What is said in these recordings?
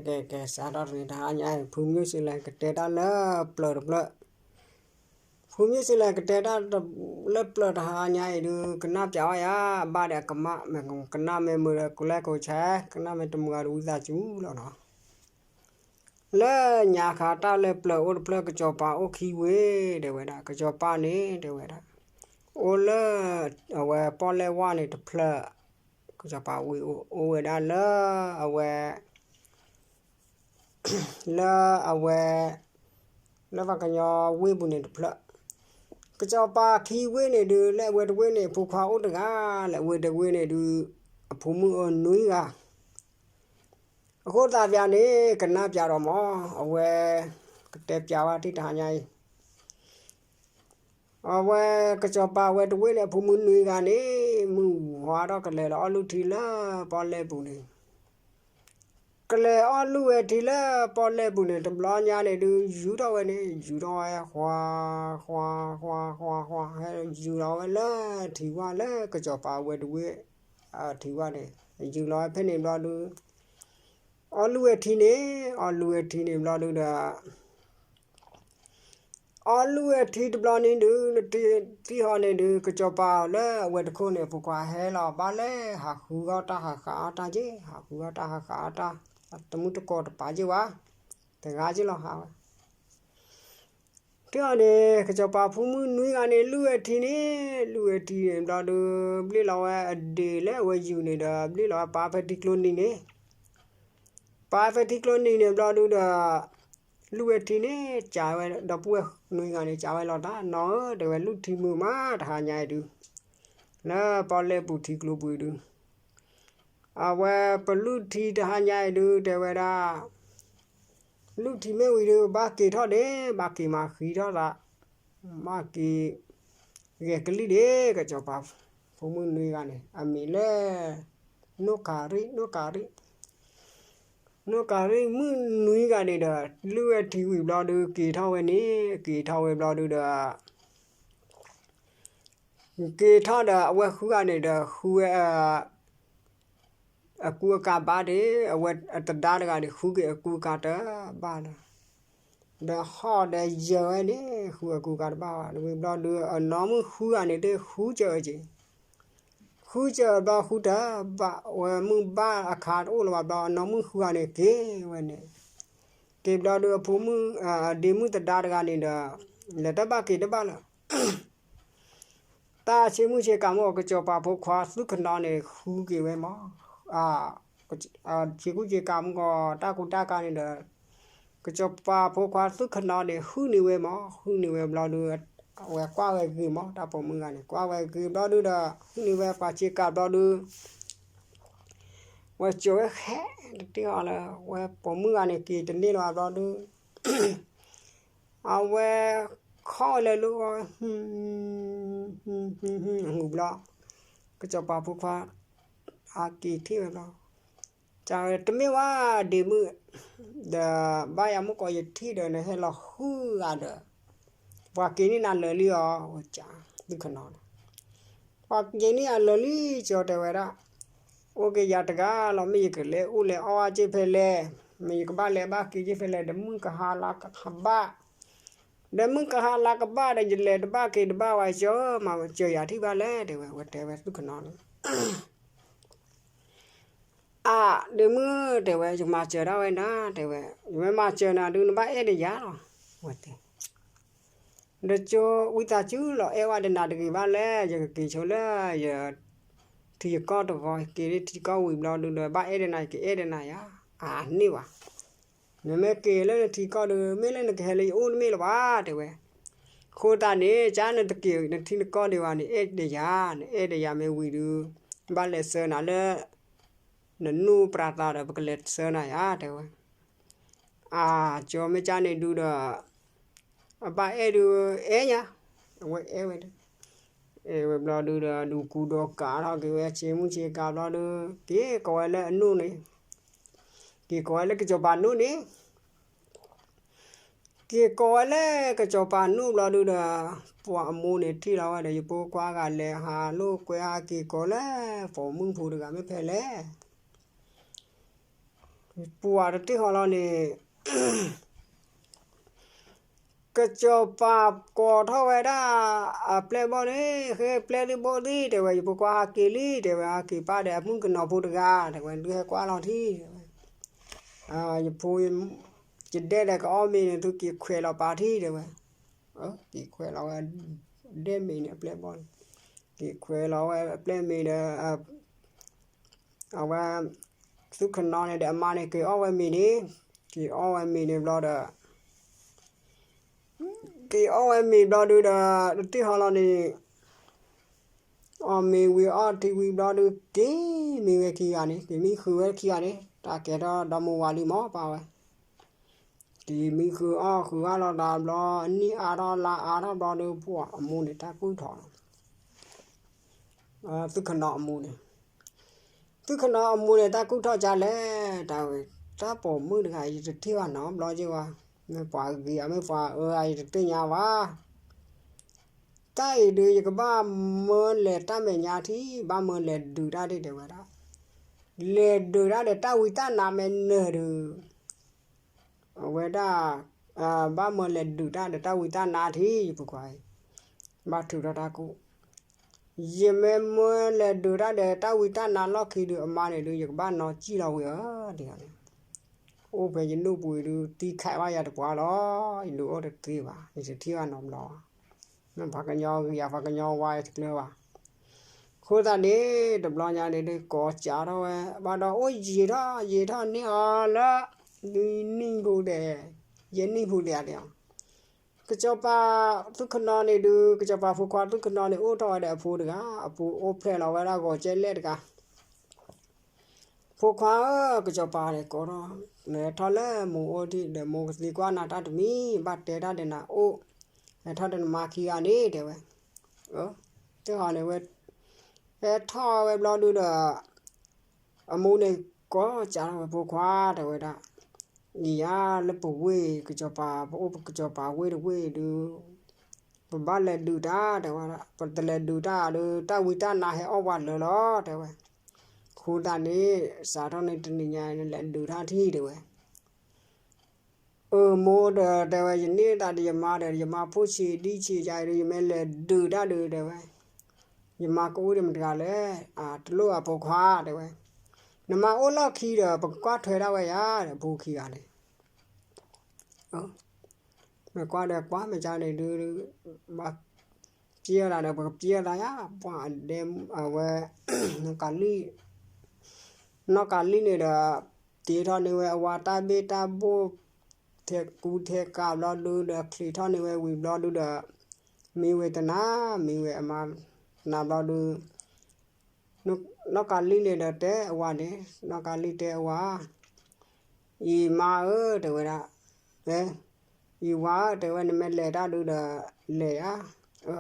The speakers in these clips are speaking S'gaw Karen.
ကဲ ကဲ စးထီၣ်တနံၤတဟါညါအံၤ ဖုမုၢ်စံလဲၤကတဲတၢ်လၢပျၢၤတဖျၢၣ်, ဖုမုၢ်စံလဲၤကတဲတၢ်လၢပျၢၤတဟါညါအံၤဒုး ကနၣ်ပျးဝဲယၤ အဘၣ်ဒီးအကမၣ် မ့ၢ်ကနၣ်မ့ၢ်မုာ်ဒီး ကိးလဲၣ်ကိးဆဲး ကနၣ်မ့ၢ်တမုာ်ဂၤဒုး ဝံသးစူၤလီၤနီၤ. လၢညါခါတၢ်လၢပျၢၤအိၣ်တဖျၢၣ် ကစီၤပၤအိၣ်ခံဝ့ၢ် တဲဝဲဒၣ် ကစီၤပၤန့ၣ် တဲဝဲဒၣ် အိၣ်လၢ အဝဲပီၣ်လဲၣ်ဝၣ်န့ၣ်တဖျၢၣ်, ကစီၤပၤဝ့ၢ်အိၣ် အိၣ်ဝဲဒၣ်လၢ အဝဲ လၢအဝဲ လၢပှၤကညီဝ့ၢ်ပူၤန့ၣ်တဖျၢၣ်, ကစီၤပၤခံဝ့ၢ်န့ၣ်ဒုး လၢအဝဲတဝ့ၢ်န့ၣ် အဖိခွါအိၣ်တဂၤ, လၢအဝဲတဝ့ၢ်န့ၣ်ဒုး အဖိမုၣ်အိၣ်နွံဂၤ, အဃိသတးပျးန့ၣ် ကနၣ်ပျးဒီးမး အဝဲ ကတဲပျးဝဲထံၣ်တဟါညါအံၤ အဝဲကစီၤပၤဝဲတဝ့ၢ်န့ၣ် အဖိမုၣ်နွံဂၤန့ၣ် မုၢ်ဝါထီၣ်ကလဲၤလီၤအီၣ်လုၢ်ထံလၢပီၣ်လဲၣ်ပူၤန့ၣ်, ကလဲၤအီၣ်လုၢ်ဝဲထံလၢပီၣ်လဲၣ်ပူၤန့ၣ် တဘျီညါန့ၣ်ဒုး ယူၤထီၣ်ဝဲန့ၣ် ယူၤထီၣ်ဝဲ ဃွါ ဃွါ ဃွါ ဃွါ ဃွါ ဟဲယူၤလီၤဝဲလၢထံဝၣ် လၢကစီၤပၤဝဲတဝ့ၢ် ထံဝၣ်န့ၣ် ယူၤလီၤဝဲဖဲန့ၣ်ဘျီဒုး အီၣ်လုၢ်ဝဲထံန့ၣ် အီၣ်လုၢ်ဝဲထံန့ၣ်ဘျီဒုးဒီး အီၣ်လုၢ်ဝဲထံတဘျီန့ၣ်ဒုး နတထံၣ်ဟီန့ၣ်ဒုး ကစီၤပၤလၢအဝဲတခိၣ်န့ၣ် အဖိခွါဟဲလီၤဘၣ်လဲၤ ဟးဃုအီၣ်တၢ်ဟးဃးအီၣ်တၢ်က့ၢ် ဟးဃုအီၣ်တၢ်ဟးဃးအီၣ်တၢ် တမုၢ်တကိးတပၤက့ၢ်ဝဲ တဂၤက့ၢ်လီၤဟးဝဲ ထံၣ်အီၤန့ၣ် ကစီၤပၤဖိမုၣ်နွံဂၤန့ၣ် လုၢ်ဝဲထံန့ၣ် လုၢ်ဝဲထံန့ၣ်ဘျီဒုး ဘျ့ၣ်လီၤဝဲအဒ့လၢအဝဲယူၤန့ၣ်ဒီး ဘျ့ၣ်လီၤဝဲပာ်ဖဲထံကျိနံၤန့ၣ် ပာ်ဖဲထံကျိနံၤန့ၣ်ဘျီဒုးဒီး လုၢ်ဝဲထံန့ၣ် ကးဝဲ ဒီပုၢ်ဝဲၢ်နွံဂၤန့ၣ် ကးဝဲလီၤတၢ် နီၢ်ဧၢ တဲဝဲ လုၢ်ထံမုာ်မး တဟါညါအံၤဒုး လၢပီၣ်လဲၣ်ပူၤထံကျိပူၤအံၤဒုး အဝဲပလုၢ်ထံတဟါညါအံၤဒုး တဲဝဲဒၣ် လုၢ်ထံမ့ၢ်ဝံၤဒီး ဘၣ်က့ၤထီၣ်ဒ့ၣ် ဘၣ်က့ၤမၤဃံထီၣ်သး ဘၣ်က့ၤ ဂဲၤကလံၣ်ဒ့ၣ် ကစီၤပၤ ဖိမုၣ်နွံဂၤန့ၣ် အမံၤလၢ နိၣ်ကၤရံၣ် နိၣ်ကၤရံၣ် နိၣ်ကၤရံၣ်မုၣ်နွံဂၤန့ၣ်ဒီး လုၢ်ဝဲထံဝံၤဘျီဒုး က့ၤထီၣ်ဝဲန့ၣ် က့ၤထီၣ်ဝဲဘျီဒုးဒီး က့ၤထီၣ်ဒီး အဝဲဃုဂၤန့ၣ်ဒီး ဃုဝဲ အကူအကၤဘါဒ့ၣ် အဝဲအသဒါတဂၤန့ၣ် ဃုက့ၤအကူအကၤတဘၣ်လၢၤ ဒီးဟီၣ်ဒီးယၢၤဝဲန့ၣ် ဃုအကူအကၤတဘၣ်ဘၣ် ဝံၤဘျီဒုး အနီၢ်မုၣ်ဃုဂၤန့ၣ် တဃုစၢၤက့ၤ ဃုစၢၤဘျီဃုတဘၣ် ဝဲမုၢ်ဘၣ်အခါတအိၣ်လၢၤဘၣ်ဘျီ အနီၢ်မုၣ်ဃုဂၤန့ၣ်က့ၤဝဲန့ၣ် က့ၤဘျီဒုးအဖိမုၣ် အဒ့မုၣ်သဒါတဂၤန့ၣ်ဒီး လဲၤတဘၣ်က့ၤတဘၣ်လၢၤ တၢ်ဆ့မုၢ်ဆ့ကၤမုၢ်ကီး ကစီၤပၤဖိခွါသုးခနီန့ၣ် ဃုက့ၤဝဲမး, ဆ့ကူၣ်ဆ့ကၤမုၢ်ကီး တၢ်ကူတၢ်ကၤန့ၣ်ဒီး ကစီၤပၤဖိခွါသုးခနီန့ၣ် ဟုၣ်န့ၢ်ဝဲမး, ဟုၣ်န့ၢ်ဝဲဘျီဒုး အဝဲကွၢ်ဝဲဂ့ၤမး, တၢ်ပိာ်မုၣ်ဂၤန့ၣ် ကွၢ်ဝဲဂ့ၤဘျီဒုးဒီး ဟုၣ်န့ၢ်ဝဲပှၤဆ့ကၤဘျီဒုး ဝဲစိာ်ဝဲဃဲ တထံၣ်အီၤလၢ ဝဲပိာ်မုၣ်ဂၤန့ၣ် က့ၤတန့ၢ်လၢၤဘၣ်ဘျီဒုး အဝဲ ခီၣ်ဝဲလၢလၢ ဟူဘျီ ကစီၤပၤဖိခွါ အက့ၤထံၣ်ဝဲဘျီ တမ့ၢ်ဝဲဒ့မုၣ် ဒီးဘၣ်ယၤမုၢ်ကီး ယထံၣ်ဒီးနဟဲလီၤဟုၣ်ဂၤဒီး ပှၤက့ၤန့ၢ်နၤလၢာ်လံအီၤ ဝဲကသုးခနီန့ၣ် ပှၤက့ၤန့ၢ်အလၢာ်လံကၠီတဲဝဲဒၣ် အိၣ်က့ၤယၤတဂၤလီၤ မ့ၢ်ယကလဲၤအိၣ်လဲၤအီၣ်အါက့ၢ်ဖဲလဲၣ်, မ့ၢ်ယကဘၣ်လဲၤဘၣ်က့ၤက့ၢ်ဖဲလဲၣ် ဒီးမုၢ်ကဟါလါကဘၣ်, ဒီးမုၢ်ကဟါလါကဘၣ်ဒီး ယလဲၤတဘၣ်က့ၤတဘၣ်ဝဲကၠီဧၢ မၤစၢၤယၤထံၣ်ဘၣ်လဲၣ် တဲဝဲ ဝဲတဲဝဲသုးခနီန့ၣ် အါ ဒ့မုၣ် တဲဝဲ ယမၤစၢၤဒၣ်ဝဲနၤ တဲဝဲ ယမ့ၢ်မၤစၢၤနၤဒုး နဘၣ်အဲၣ်ဒီးယၤလီၤ ဝဲတဲ ဒီးကၠီဝံသးစူၤလီၤ အဲၣ်ဝဲဒီးနၤတဂ့ၤဘၣ်လဲၣ် ယကက့ၤဆိလၢယ ထံယကီၢ်တဂီၤ က့ၤလၢထံကီၢ်ဝံၤဘျီဒုးဒီး ဘၣ်အဲၣ်ဒီးနၤ ယကအဲၣ်ဒီးနၤယၤ အါန့ၢ်ဘၣ် နမ့ၢ်က့ၤလၢနထံကီၢ်ဒုး မ့ၢ်လၢနကဟဲလၢယအိၣ်တမ့ၢ်လၢၤဘၣ် တဲဝဲ အဃိသတးန့ၣ် ကၠါနတက့ၤနထံနကီၢ်ဒံးဘၣ် နအဲၣ်ဒီးယၤ နအဲၣ်ဒီးယၤမ့ၢ်ဝံၤဒုး ဘၣ်လဲၤဆှၢနၤလၢ နနိၢ်ပြးသးဒီး ပကလဲၤဆှၢနၤယၤ တဲဝဲ အါ ကၠီမ့ၢ်ကၠါန့ၣ်ဒုးဒီး အဘၣ်အဲၣ်ဒုး အဲၣ်ယၤ အဝဲအဲၣ်ဝဲဒၣ် အဲၣ်ဝဲဘျီဒုးဒီး ဒုးကူဒီးကးထီၣ်က့ၤဝဲ ဆ့မုၢ်ဆ့ကၤဘျီဒုး က့ၤကိးဝဲလၢအနိၣ်န့ၣ် က့ၤကိးဝဲလၢကစီၤပၤနိၣ်န့ၣ် က့ၤကိးဝဲလၢကစီၤပၤနိၣ်ဘျီဒုးဒီး ပှၤအမိၢ်န့ၣ်ထံၣ်လီၤဝဲဒီး ယဖိခွါဂၤလဲၤဟးလိာ်ကွဲဟးက့ၤကိးလၢ ပိာ်မုၣ်ဖိတဂၤမ့ၢ်ဖဲလဲၣ် ပှၤတထံၣ်ဃီလီၤန့ၣ် ကစီၤပၤကိးထီၣ်ဝဲဒၣ် အပျဲၢ်ဘီၣ်န့ၣ် ဃ့ပျဲၢ်သုဘိၣ်သံ တဲဝဲ, ယဖိခွါဟးက့ၤလံ တဲဝဲ, ဟးက့ၤပၢ်ဒီးအမုၣ်ကနီၤဖိတဂၤ တဲဝဲ, ဒုးဟဲကွၢ်လီၤထံၣ် တဲဝဲ, ယဖိ ယဒဲၣ်ဒီးကအီၣ်မ့ၤန့ၣ် သုက့ၤခွဲးလီၤပာ်ထံၣ် တဲဝဲ, က့ၤခွဲးလီၤဝဲ ဒဲၣ်မ့ၤန့ၣ် အပျဲၢ်ဘီၣ်န့ၣ်, က့ၤခွဲးလီၤဝဲအပျဲၢ်မ့ၤဒီး အဝဲ သုခနီန့ၣ်ဒီးအမါန့ၣ် က့ၤအီၣ်ဝဲမ့ၤန့ၣ်, က့ၤအီၣ်ဝဲမ့ၤန့ၣ်ဘျီဒီး က့ၤအီၣ်ဝဲမ့ၤဘျီဒုဒီး တထံၣ်ဃီလီၤန့ၣ် အီၣ်မ့ၤဝံၤအီထံဝံၤဘျီဒု က့ၤမံဝဲခံဂၤန့ၣ်, က့ၤမံဃုာ်ဝဲခံဂၤန့ၣ်, တၢ်ကဲထီၣ်ဒီမါဝၤလံမၢ်ပၢ်ဝဲ, က့ၤမံဃုာ်အီၣ်ဃုာ်အီၣ်လီၤတၢ်ဘျီ နံၣ်အါထီၣ်လါအါထီၣ်ဘျီဒု ပှၤအမိၢ်န့ၣ် တၢ်ကူၣ်ထီၣ်လီၤ သုခနီအမိၢ်န့ၣ်, သုခနီအမိၢ်န့ၣ် တၢ်ကူၣ်ထီၣ်ကလဲၣ်, တၢ်ဝဲ တၢ်ပိာ်မုၣ်တဂၤ ယတထံၣ်ဘၣ်နီတဘျီက့ၤဝဲ, မ့ၢ်ပှၤဂ့ၤဧါ မ့ၢ်ပှၤအၢဧါ ယတသ့ၣ်ညါဘၣ်, တၢ်အံၤဒုး ယကဘၣ်မၢလဲၤတၢ်မဲာ်ညါထံ ဘၣ်မၢလဲၤဒုးတၢ်ဒ်တဲဝဲဒၣ်, လဲၤဒုးတၢ်ဒီးတၢ်ဝံတၢ်နါမဲာ်နၢၤဒုး အဝဲဒၣ် ဘၣ်မၢလဲၤဒုးတၢ်ဒီးတၢ်ဝံတၢ်နါထံ ယဖိခွါအံၤ, ဘၣ်ထုးထီၣ်တၢ်ကူၣ်, ယမ့ၢ်မၢလဲၤဒုးတၢ်ဒီးတၢ်ဝံတၢ်နါလီၢ်ခံဒုး အမါန့ၣ်ဒုး ယကဘၣ်နီၢ်ကံၣ်လီၤဝံၤဧါ, ဒ်န့ၣ်, အိၣ်ဖဲယဒိၣ်ပူၤအံၤဒုး သံခးဘၣ်ယၤတပှၢ်လီၤ, ယဒုးအိၣ်တသ့ဘၣ်, ယတထံၣ်ဘၣ်နီတဘျီဘၣ်, မ့ၢ်ပှၤကညီဂ့ၤဧါ ပှၤကညီဝါ ယတကျၢၤဘၣ် အဃိသတးန့ၣ် တဘျီညါန့ၣ်ဒုး ကိးစးထီၣ်ဝဲ ဘၣ်ဒီးအိၣ်ယံာ်ထီၣ်ယံာ်ထီၣ်န့ၢ်အီၤလၢ နံၣ်ပူၤဒဲး, ယဲၢ်နံၣ်ပူၤဒဲးဧါ, ကစီၤပၤသုခနီန့ၣ်ဒုး ကစီၤပၤဖိခွါသုခနီန့ၣ် အိၣ်ထီၣ်ဝဲဒီးအဖိတဂၤ, အဖိအိၣ်ဖျဲၣ်လီၤဝဲဒၣ်ဂီၤကဲလဲၣ်တဂၤ ဖိခွါဧၢ, ကစီၤပၤန့ၣ်ကိးထီၣ်, လဲၤထီၣ်လၢမိၢ်အိၣ်ဒံးဒီး မိၢ်ကသံကွၢ်နၤတၢ်တမံၤ ဘၣ်တဲတၢ်ဒီးနၤအိၣ်, လဲၤထီၣ်ဒီးနမါခံဂၤန့ၣ် တဲဝဲ, တဟီန့ၣ်ဝဲ, ဟဲထီၣ်ဝဲဘျီဒုဒီး အမိၢ်န့ၣ်ကိးစးထီၣ်ဝဲ ဖိခွါ တဲဝဲဒၣ်, နံၤယါလၢပဝ့ၢ် ကစီၤပၤ ပအိၣ်ပကစီၤပၤဝ့ၢ်တဝ့ၢ်ဒုး ပဘၣ်လဲၤဒုးတၢ် တဲဝဲဒၣ်, ပတလဲၤဒုးတၢ်ဒီး တၢ်ဝံတၢ်နါဟဲအီၣ်ပှၤလၢာ်လီၤ တဲဝဲ, ဃိသတးန့ၣ် စးထီၣ်န့ၣ်တနံၤညါန့ၣ် လဲၤဒုးတၢ်ထံၣ် တဲဝဲ အၢ မိၢ်ဒီး တဲဝဲ ယန့ၢ်သးဒီးယမါဒီး ယမါဖိဆံးဒံဆံးယါအံၤဒီး ယမ့ၢ်လဲၤဒုးတၢ်ဒုး တဲဝဲ, ယမါကအိၣ်ဒီးမတၤတဂၤလဲၣ်, အတလိၣ်အဖိခွါ တဲဝဲ, နမါအိၣ်လီၢ်ခံဒီး ပကကွၢ်ထွဲဒၣ်ဝဲယၤ ဒီးဖိခံဂၤန့ၣ် မ့ၢ်ကွၢ်ဒီးကွၢ်မ့ၢ်ကါန့ၣ်ဒုး ဘၣ်ပျဲသးဒီး ပကပျဲသးယါ ပှၤအဒဲ အဝဲ နီၢ်ကၤလံၢ် နီၢ်ကၤလံၢ်န့ၣ်ဒီး တ့ထီၣ်န့ၢ်ဝဲအဝၤတၢ်ဘ့ၣ်တၢ်ဘိၣ် ထဲကူထဲကၤဘျီဒုဒီး ချံးထီၣ်န့ၢ်ဝဲဝံၤဘျီဒုဒီး မံဝဲတနၤ မံဝဲအမါတနၤဘျီဒု နီၢ်ကၤလံၢ်န့ၣ်ဒီးတဲအဝၤန့ၣ် နီၢ်ကၤလံၢ်တဲအဝၤ ယမါဧၢ တဲဝဲဒၣ်, ယဝၤဧၢ တဲဝဲ နမ့ၢ်လဲၤတၢ်ဒုဒီး လဲၤဧါ,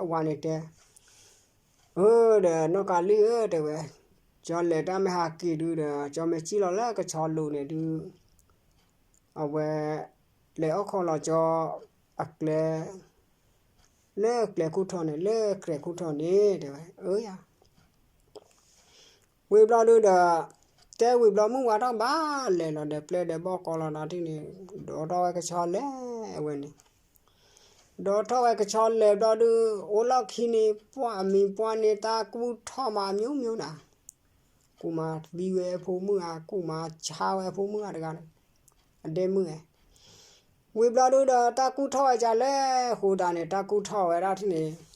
အဝၤန့ၣ်တဲ, အၢ ဒီးနီၢ်ကၤလံၢ်ဧၢ တဲဝဲ, ကၠီလဲၤတၢ်မ့ၢ်ဟးက့ၤဒုဒီး ကၠီမ့ၢ်စံၣ်လီၤလၢကဆီလိၤန့ၣ်ဒု အဝဲ လဲၤအိၣ်ခိးလီၤကၠီ အကျဲ လၢကျဲခိၣ်ထီၣ်န့ၣ် လၢကျဲခိၣ်ထီၣ်န့ၣ် တဲဝဲ အၢယၤ ဝံၤဘျီဒုဒီး တဲဝံၤဘျီမုၢ်ဝါထီၣ်ဘၣ်လဲၤလီၤဒီး ပျဲၢ်ဒီးဘီၣ်ကီလီၤဒီးထံၣ်န့ၣ် ဒိးထီၣ်ဝဲကဆီလဲၣ်ဝဲန့ၣ်, ဒိးထီၣ်ဝဲကဆီလဲၣ်ဘျီဒု အိၣ်လီၢ်ခံန့ၣ် ပှၢ်အမံၤပှၢ်န့ၣ် တၢ်ကူၣ်ထီၣ်မး မျိုးမျိုး နၤ, ကူၣ်မၤသံဝဲအဖိမုၣ်ဧါ, ကူၣ်မၤဆါဝဲအဖိမုၣ်ဧါတဂၤန့ၣ်, အဒဲမုၣ်ဧါ, ဝံၤဘျီဒုဒီး တၢ်ကူၣ်ထီၣ်ဝဲဒ်လဲၣ် ဃိသတးန့ၣ် တၢ်ကူၣ်ထီၣ်ဝဲဒၣ်ထံၣ်န့ၣ်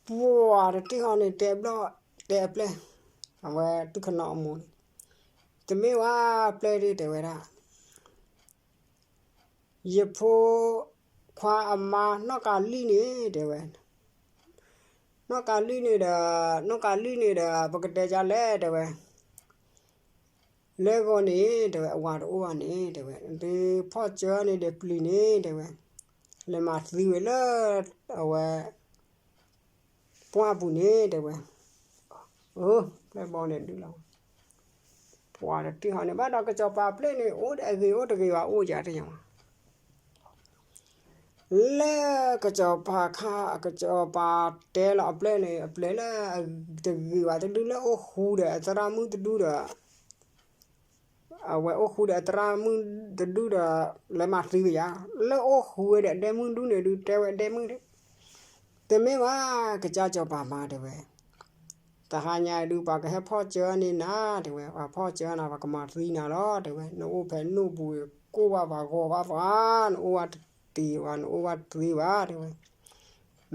ပှၤတထံၣ်ဃီန့ၣ် တဲဘျီၣ်တဲအပျဲၢ်, အဝဲသုခနီအမိၢ်န့ၣ်, တမ့ၢ်ဝဲပျဲၢ်ဒု တဲဝဲဒၣ်, ယဖိခွါအမါနီၢ်ကၤလံၢ်န့ၣ် တဲဝဲ, နီၢ်ကၤလံၢ်န့ၣ်ဒီး နီၢ်ကၤလံၢ်န့ၣ်ဒီး ပကတဲဒ်လဲၣ် တဲဝဲ လၢဂီၤန့ၣ် တဲဝဲ အဝၤတအိၣ်ဘၣ်န့ၣ် တဲဝဲ သုဖီၣ်စၢၤန့ၣ်ဒီးပျံၤန့ၣ် တဲဝဲ လဲၤမၤသံဝဲလၢ အဝဲ ပှၢ်ပူၤန့ၣ် တဲဝဲ အၢ ပျဲၢ်ဘီန့ၣ်ဒုလီၤ, ပှၤတထံၣ်ဃီန့ၣ် ဘၣ်ဒီးကစီၤပၤပျဲၢ်န့ၣ် အိၣ်ဒီးအဂ့ၤအိၣ်တဂ့ၤဘၣ် အိၣ်ယၤတညါ လၢကစီၤပၤခါ ကစီၤပၤတဲလီၤအပျဲၢ်န့ၣ် အပျဲၢ်လၢ တဂ့ၤဘၣ်တဒုလၢအိၣ်ဃူဒီး အသရၣ်မုၣ်တဒုဒီး အဝဲအိၣ်ဃူဒီးအသရၣ်မုၣ်တဒူၣ်ဒီး လဲၤမၤသံဝဲယါ, လၢအိၣ်ဃူဝဲဒီးဒဲမုၣ်ဒူၣ်န့ၣ်ဒုး တဲဝဲဒဲမုၣ်ဒီး, တမ့ၢ်ဘၣ် ကစၢ်စီၤပၤမါ တဲဝဲ, တဟါညါဒုး ပှၤကဟဲဖီၣ်စၢၤန့ၢ်နၤ တဲဝဲ, ပှၤဖီၣ်စၢၤနၤ ပှၤကမၤသံနၤလီၤ တဲဝဲ, နအိၣ်ဖဲနိၣ်ပူၤ ကိၢ်ဘၣ်ပှၤဂီၤဘၣ်ပှၤ, နအိၣ်ဘၣ်တသ့ဘၣ် နအိၣ်ဘၣ်တသ့ဘၣ် တဲဝဲ,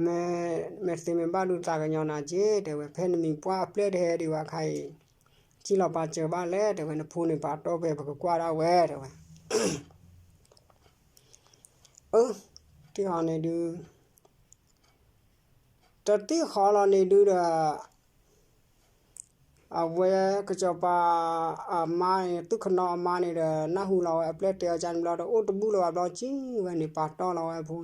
မ့ၢ်သ့မ့ၢ်ဘၣ်ဒုးသးကညီၤနၤက့ တဲဝဲ, ဖဲနမံၤပှၢ်အပျဲၢ်တဟဲဒံးဘၣ်ခါအံၤ စံၣ်လီၤပာ်စၢၤဘၣ်လဲၣ် တဲဝဲ, နဖိန့ၣ်ပာ်တီၢ်ဖဲပကကွၢ်ဒၣ်ဝဲ တဲဝဲ, အၢ, တံၢ်ဃီန့ၣ်ဒုး, တတံၢ်ဃီလီၤန့ၣ်ဒုးဒီး အဝဲကစီၤပၤအမါန့ၣ် သူၣ်ခနီအမါန့ၣ်ဒီး နၢ်ဟူလီၤဝဲအပျဲၢ်တဲအီၤကန့ၣ်ဘျီဒီး အိၣ်တဘူၣ်လၢၤဘၣ်ဘျီ ကံဝဲန့ၣ် ပာ်တီၢ်လီၤဝဲအဖိ,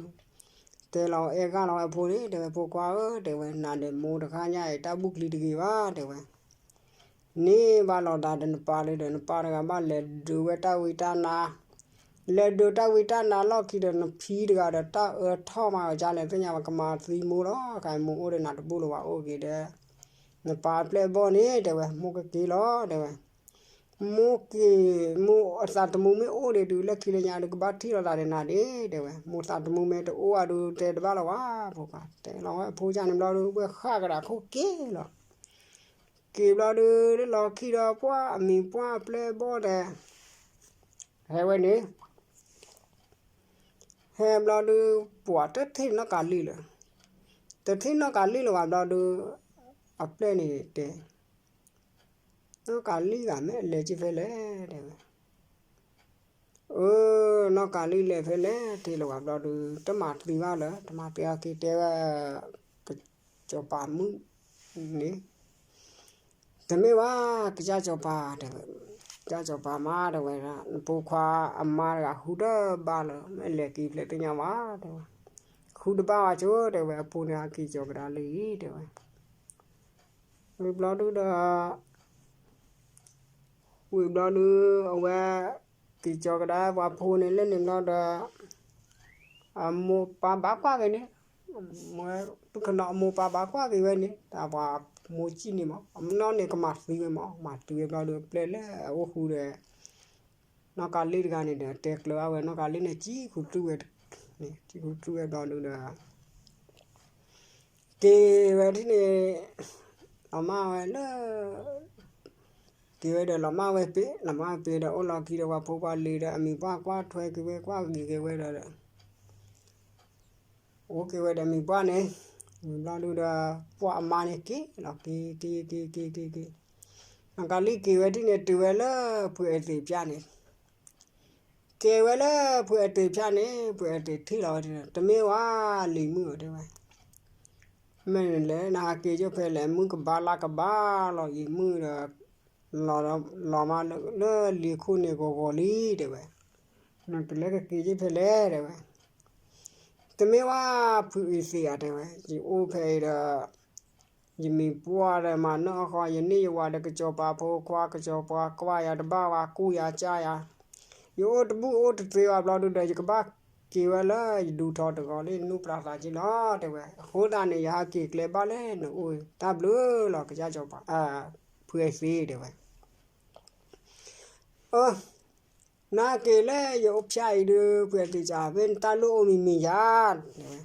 တဲလီၤအဲၣ်ဂၢ်လီၤဝဲအဖိန့ၣ် တဲဝဲ, ဖိခွါဧၢ တဲဝဲ, နၤဒီးမိၢ်တခါညါအံၤ တၢ်ဘူၣ်ကျံတဂ့ၤဘၣ် တဲဝဲ, န့ၢ်ဘၣ်လိာ်သးဒီးနပၢ်လၢဒီး နပၢ်တဂၤဘၣ်လဲၤဒုးဝဲတၢ်ဝံတၢ်နါ လဲၤဒုးတၢ်ဝံတၢ်နါလီၢ်ခံဒီး နဖံတဂၤဒီး တၢ်အၢထီၣ်မးအီၤကလဲၣ် သ့ၣ်ညါဝဲ ကမၤသံမိၢ်လီၤ ကမိၢ်အိၣ်ဒီးနၤတဘူၣ်လၢၤဘၣ် အိၣ်က့ၤဒီး နပၢ်အပျဲၢ်အဘီၣ်န့ၣ် တဲဝဲ, မိၢ်ကက့ၤလီၤ တဲဝဲ, မိၢ်က့ၤ, မိၢ်အသးသမူမ့ၢ်အိၣ်ဒံးဒုး လၢခံလၢညါဒုး ကဘၣ်ထံၣ်လိာ်သးဒီးနၤဒ့ တဲဝဲ, မိၢ်သးသမူမ့ၢ်တအိၣ်ဘၣ်ဒုး တဲတဘၣ်လၢၤဘၣ် ဖိခွါ, တဲလီၤဝဲအဖိကန့ၣ်ဘျီဒုး ဝဲဃၣ်ကဒါခိၣ်က့ၤလီၤ က့ၤဘျီဒုး လၢလီၤခံဒီး ပှၤအမံၤပှၢ်အပျဲၢ်အဘီၣ်ဒီး ဟဲဝဲန့ၣ်, ဟဲဘျီဒုး ပှၤတထံၣ်နီၢ်ကၤလံၢ်လၢၤ, တထံၣ်နီၢ်ကၤလံၢ်လၢၤဘၣ်ဘျီဒုး အပျဲၢ်န့ၣ်တဲ, နီၢ်ကၤလံၢ်ဂၤမ့ၢ်အလဲၤက့ၤဖဲလဲၣ် တဲဝဲ, အၢ, နီၢ်ကၤလံၢ်လဲၤဖဲလဲၣ် တဲလၢၤဘၣ်ဘျီဒုး တမၤသံဘၣ်လၢၤ တမၤသံအီၤက့ၤ တဲဝဲ ကစီၤပၤမုၣ်န့ၣ်, တမ့ၢ်ဘၣ် ကစၢ်စီၤပၤ တဲဝဲ, ကစၢ်စီၤပၤမါ တဲဝဲဒၣ် နဖိခွါအမါတဂၤ ဃုတဘၣ်လၢၤ မ့ၢ်လဲၤက့ၤဖဲလဲၣ်သ့ၣ်ညါဘၣ် တဲဝဲ, ဃုတဘၣ်ဘၣ်ဆိ တဲဝဲ အဖိန့ၣ်ဟဲက့ၤကၠီၤကဒါလံ တဲဝဲ ဝံၤဘျီဒုးဒီး, ဝံၤဘျီဒုး အဝဲ က့ၤကၠီၤကဒါပှၤဖိန့ၣ်လၢန့ၣ်ဘျီဒီး, အမိၢ်ပၢ်ဘၣ်ကွၢ်က့ၤန့ၣ်, သူၣ်ခနီအမိၢ်ပၢ်ဘၣ်ကွၢ်က့ၤဝဲန့ၣ် တၢ်ပှၤမိၢ်စံၣ်န့ၣ်မး အမနီၢ်န့ၣ်ကမၤသံဝဲမး မၤသံဝဲဘျီဒုး အပျဲၢ်လၢအအိၣ်ဃူဒီး နီၢ်ကၤလံၢ်တဂၤန့ၣ်ဒီး တဲကျၢၤဘၣ်ဝဲ နီၢ်ကၤလံၢ်န့ၣ် ကံၣ်ခူသူၣ်ဝဲ, ကံၣ်ခူသူၣ်ဝဲဘျီဒုးဒီး က့ၤဝဲဒ်န့ၣ်, လီၤမၢ်ဝဲလၢ, က့ၤဝဲဒီးလီၤမၢ်ဝဲပ့ၤ လီၤမၢ်ဝဲပ့ၤဒီး အိၣ်လီၤခံဒီးပှၤဖိပှၤလံၤဒီး အမံၤပှၢ်ကွၢ်ထွဲက့ၤဝဲ ကွၢ်ဂ့ၤက့ၤဝဲဒီး, အိၣ်က့ၤဝဲဒီးမံၤပှၢ်န့ၣ်, မံၤဘျီဒုးဒီး ပှၤအမါန့ၣ်က့ၤလီၤ က့ၤ က့ၤ က့ၤ က့ၤ က့ၤ က့ၤ, နီၢ်ကၤလံၢ်က့ၤဝဲဒ်န့ၣ် တုၤဝဲလၢဖုအသ့ၣ်ဖၠၣ်န့ၣ် က့ၤဝဲလၢဖုအသ့ၣ်ဖၠၣ်န့ၣ် ဖုအသ့ၣ်ထံၣ်လီၤဝဲဒၣ် တမ့ၢ်ဝဲလံၤမုၣ်ဧၢ တဲဝဲ, မ့ၢ်န့ၣ်လဲၣ် နဟးက့ၤကၠိဖဲလဲၣ် မုၢ်ကဘါလါကဘါလီၤ ယံၤမုၣ်ဒီး, လီၤမးလၢလံၤခိၣ်န့ၣ်ဂီၤဂီၤလံ တဲဝဲ, နကလဲၤကက့ၤကၠိဖဲလဲၣ် တဲဝဲ, တမ့ၢ်ဝဲဖုအသ့ၣ်ဧါ တဲဝဲ, ယအိၣ်ဖဲအံၤဒီး ယမံၤပှၢ်ဒီးမၤနၢၤအီၣ်ဃီ ယန့ၢ်ယဝၤဒီး ကစီၤပၤဖိခွါ ကစီၤပၤကွၢ်ယၤတဘၣ်ဝဲ ကူၣ်ယၤကၢ်ယၤ, ယအိၣ်တဘူၣ်အိၣ်တသ့ဘၣ်ဘျီဒုးဒီး ယကဘၣ်က့ၤဝဲလၢယဒူထီတဂီၤလၢနူၢ်ပြးသးက့လီၤ တဲဝဲ, အဃိသတးန့ၣ် ယဟးက့ၤကျဲဘၣ်လၢနအိၣ် တၢ်ဘျုးလီၤ ကစၢ်စီၤပၤ, ဖုအသ့ၣ် တဲဝဲ အၢ, နဟးက့ၤလၢယအိၣ်ဖၠၣ်အံၤဒုး ဖုအသ့ၣ်စၢ် မ့ၢ်နတၢ်လိၣ်အိၣ်မံၤမံၤယၤ, တဲဝဲ,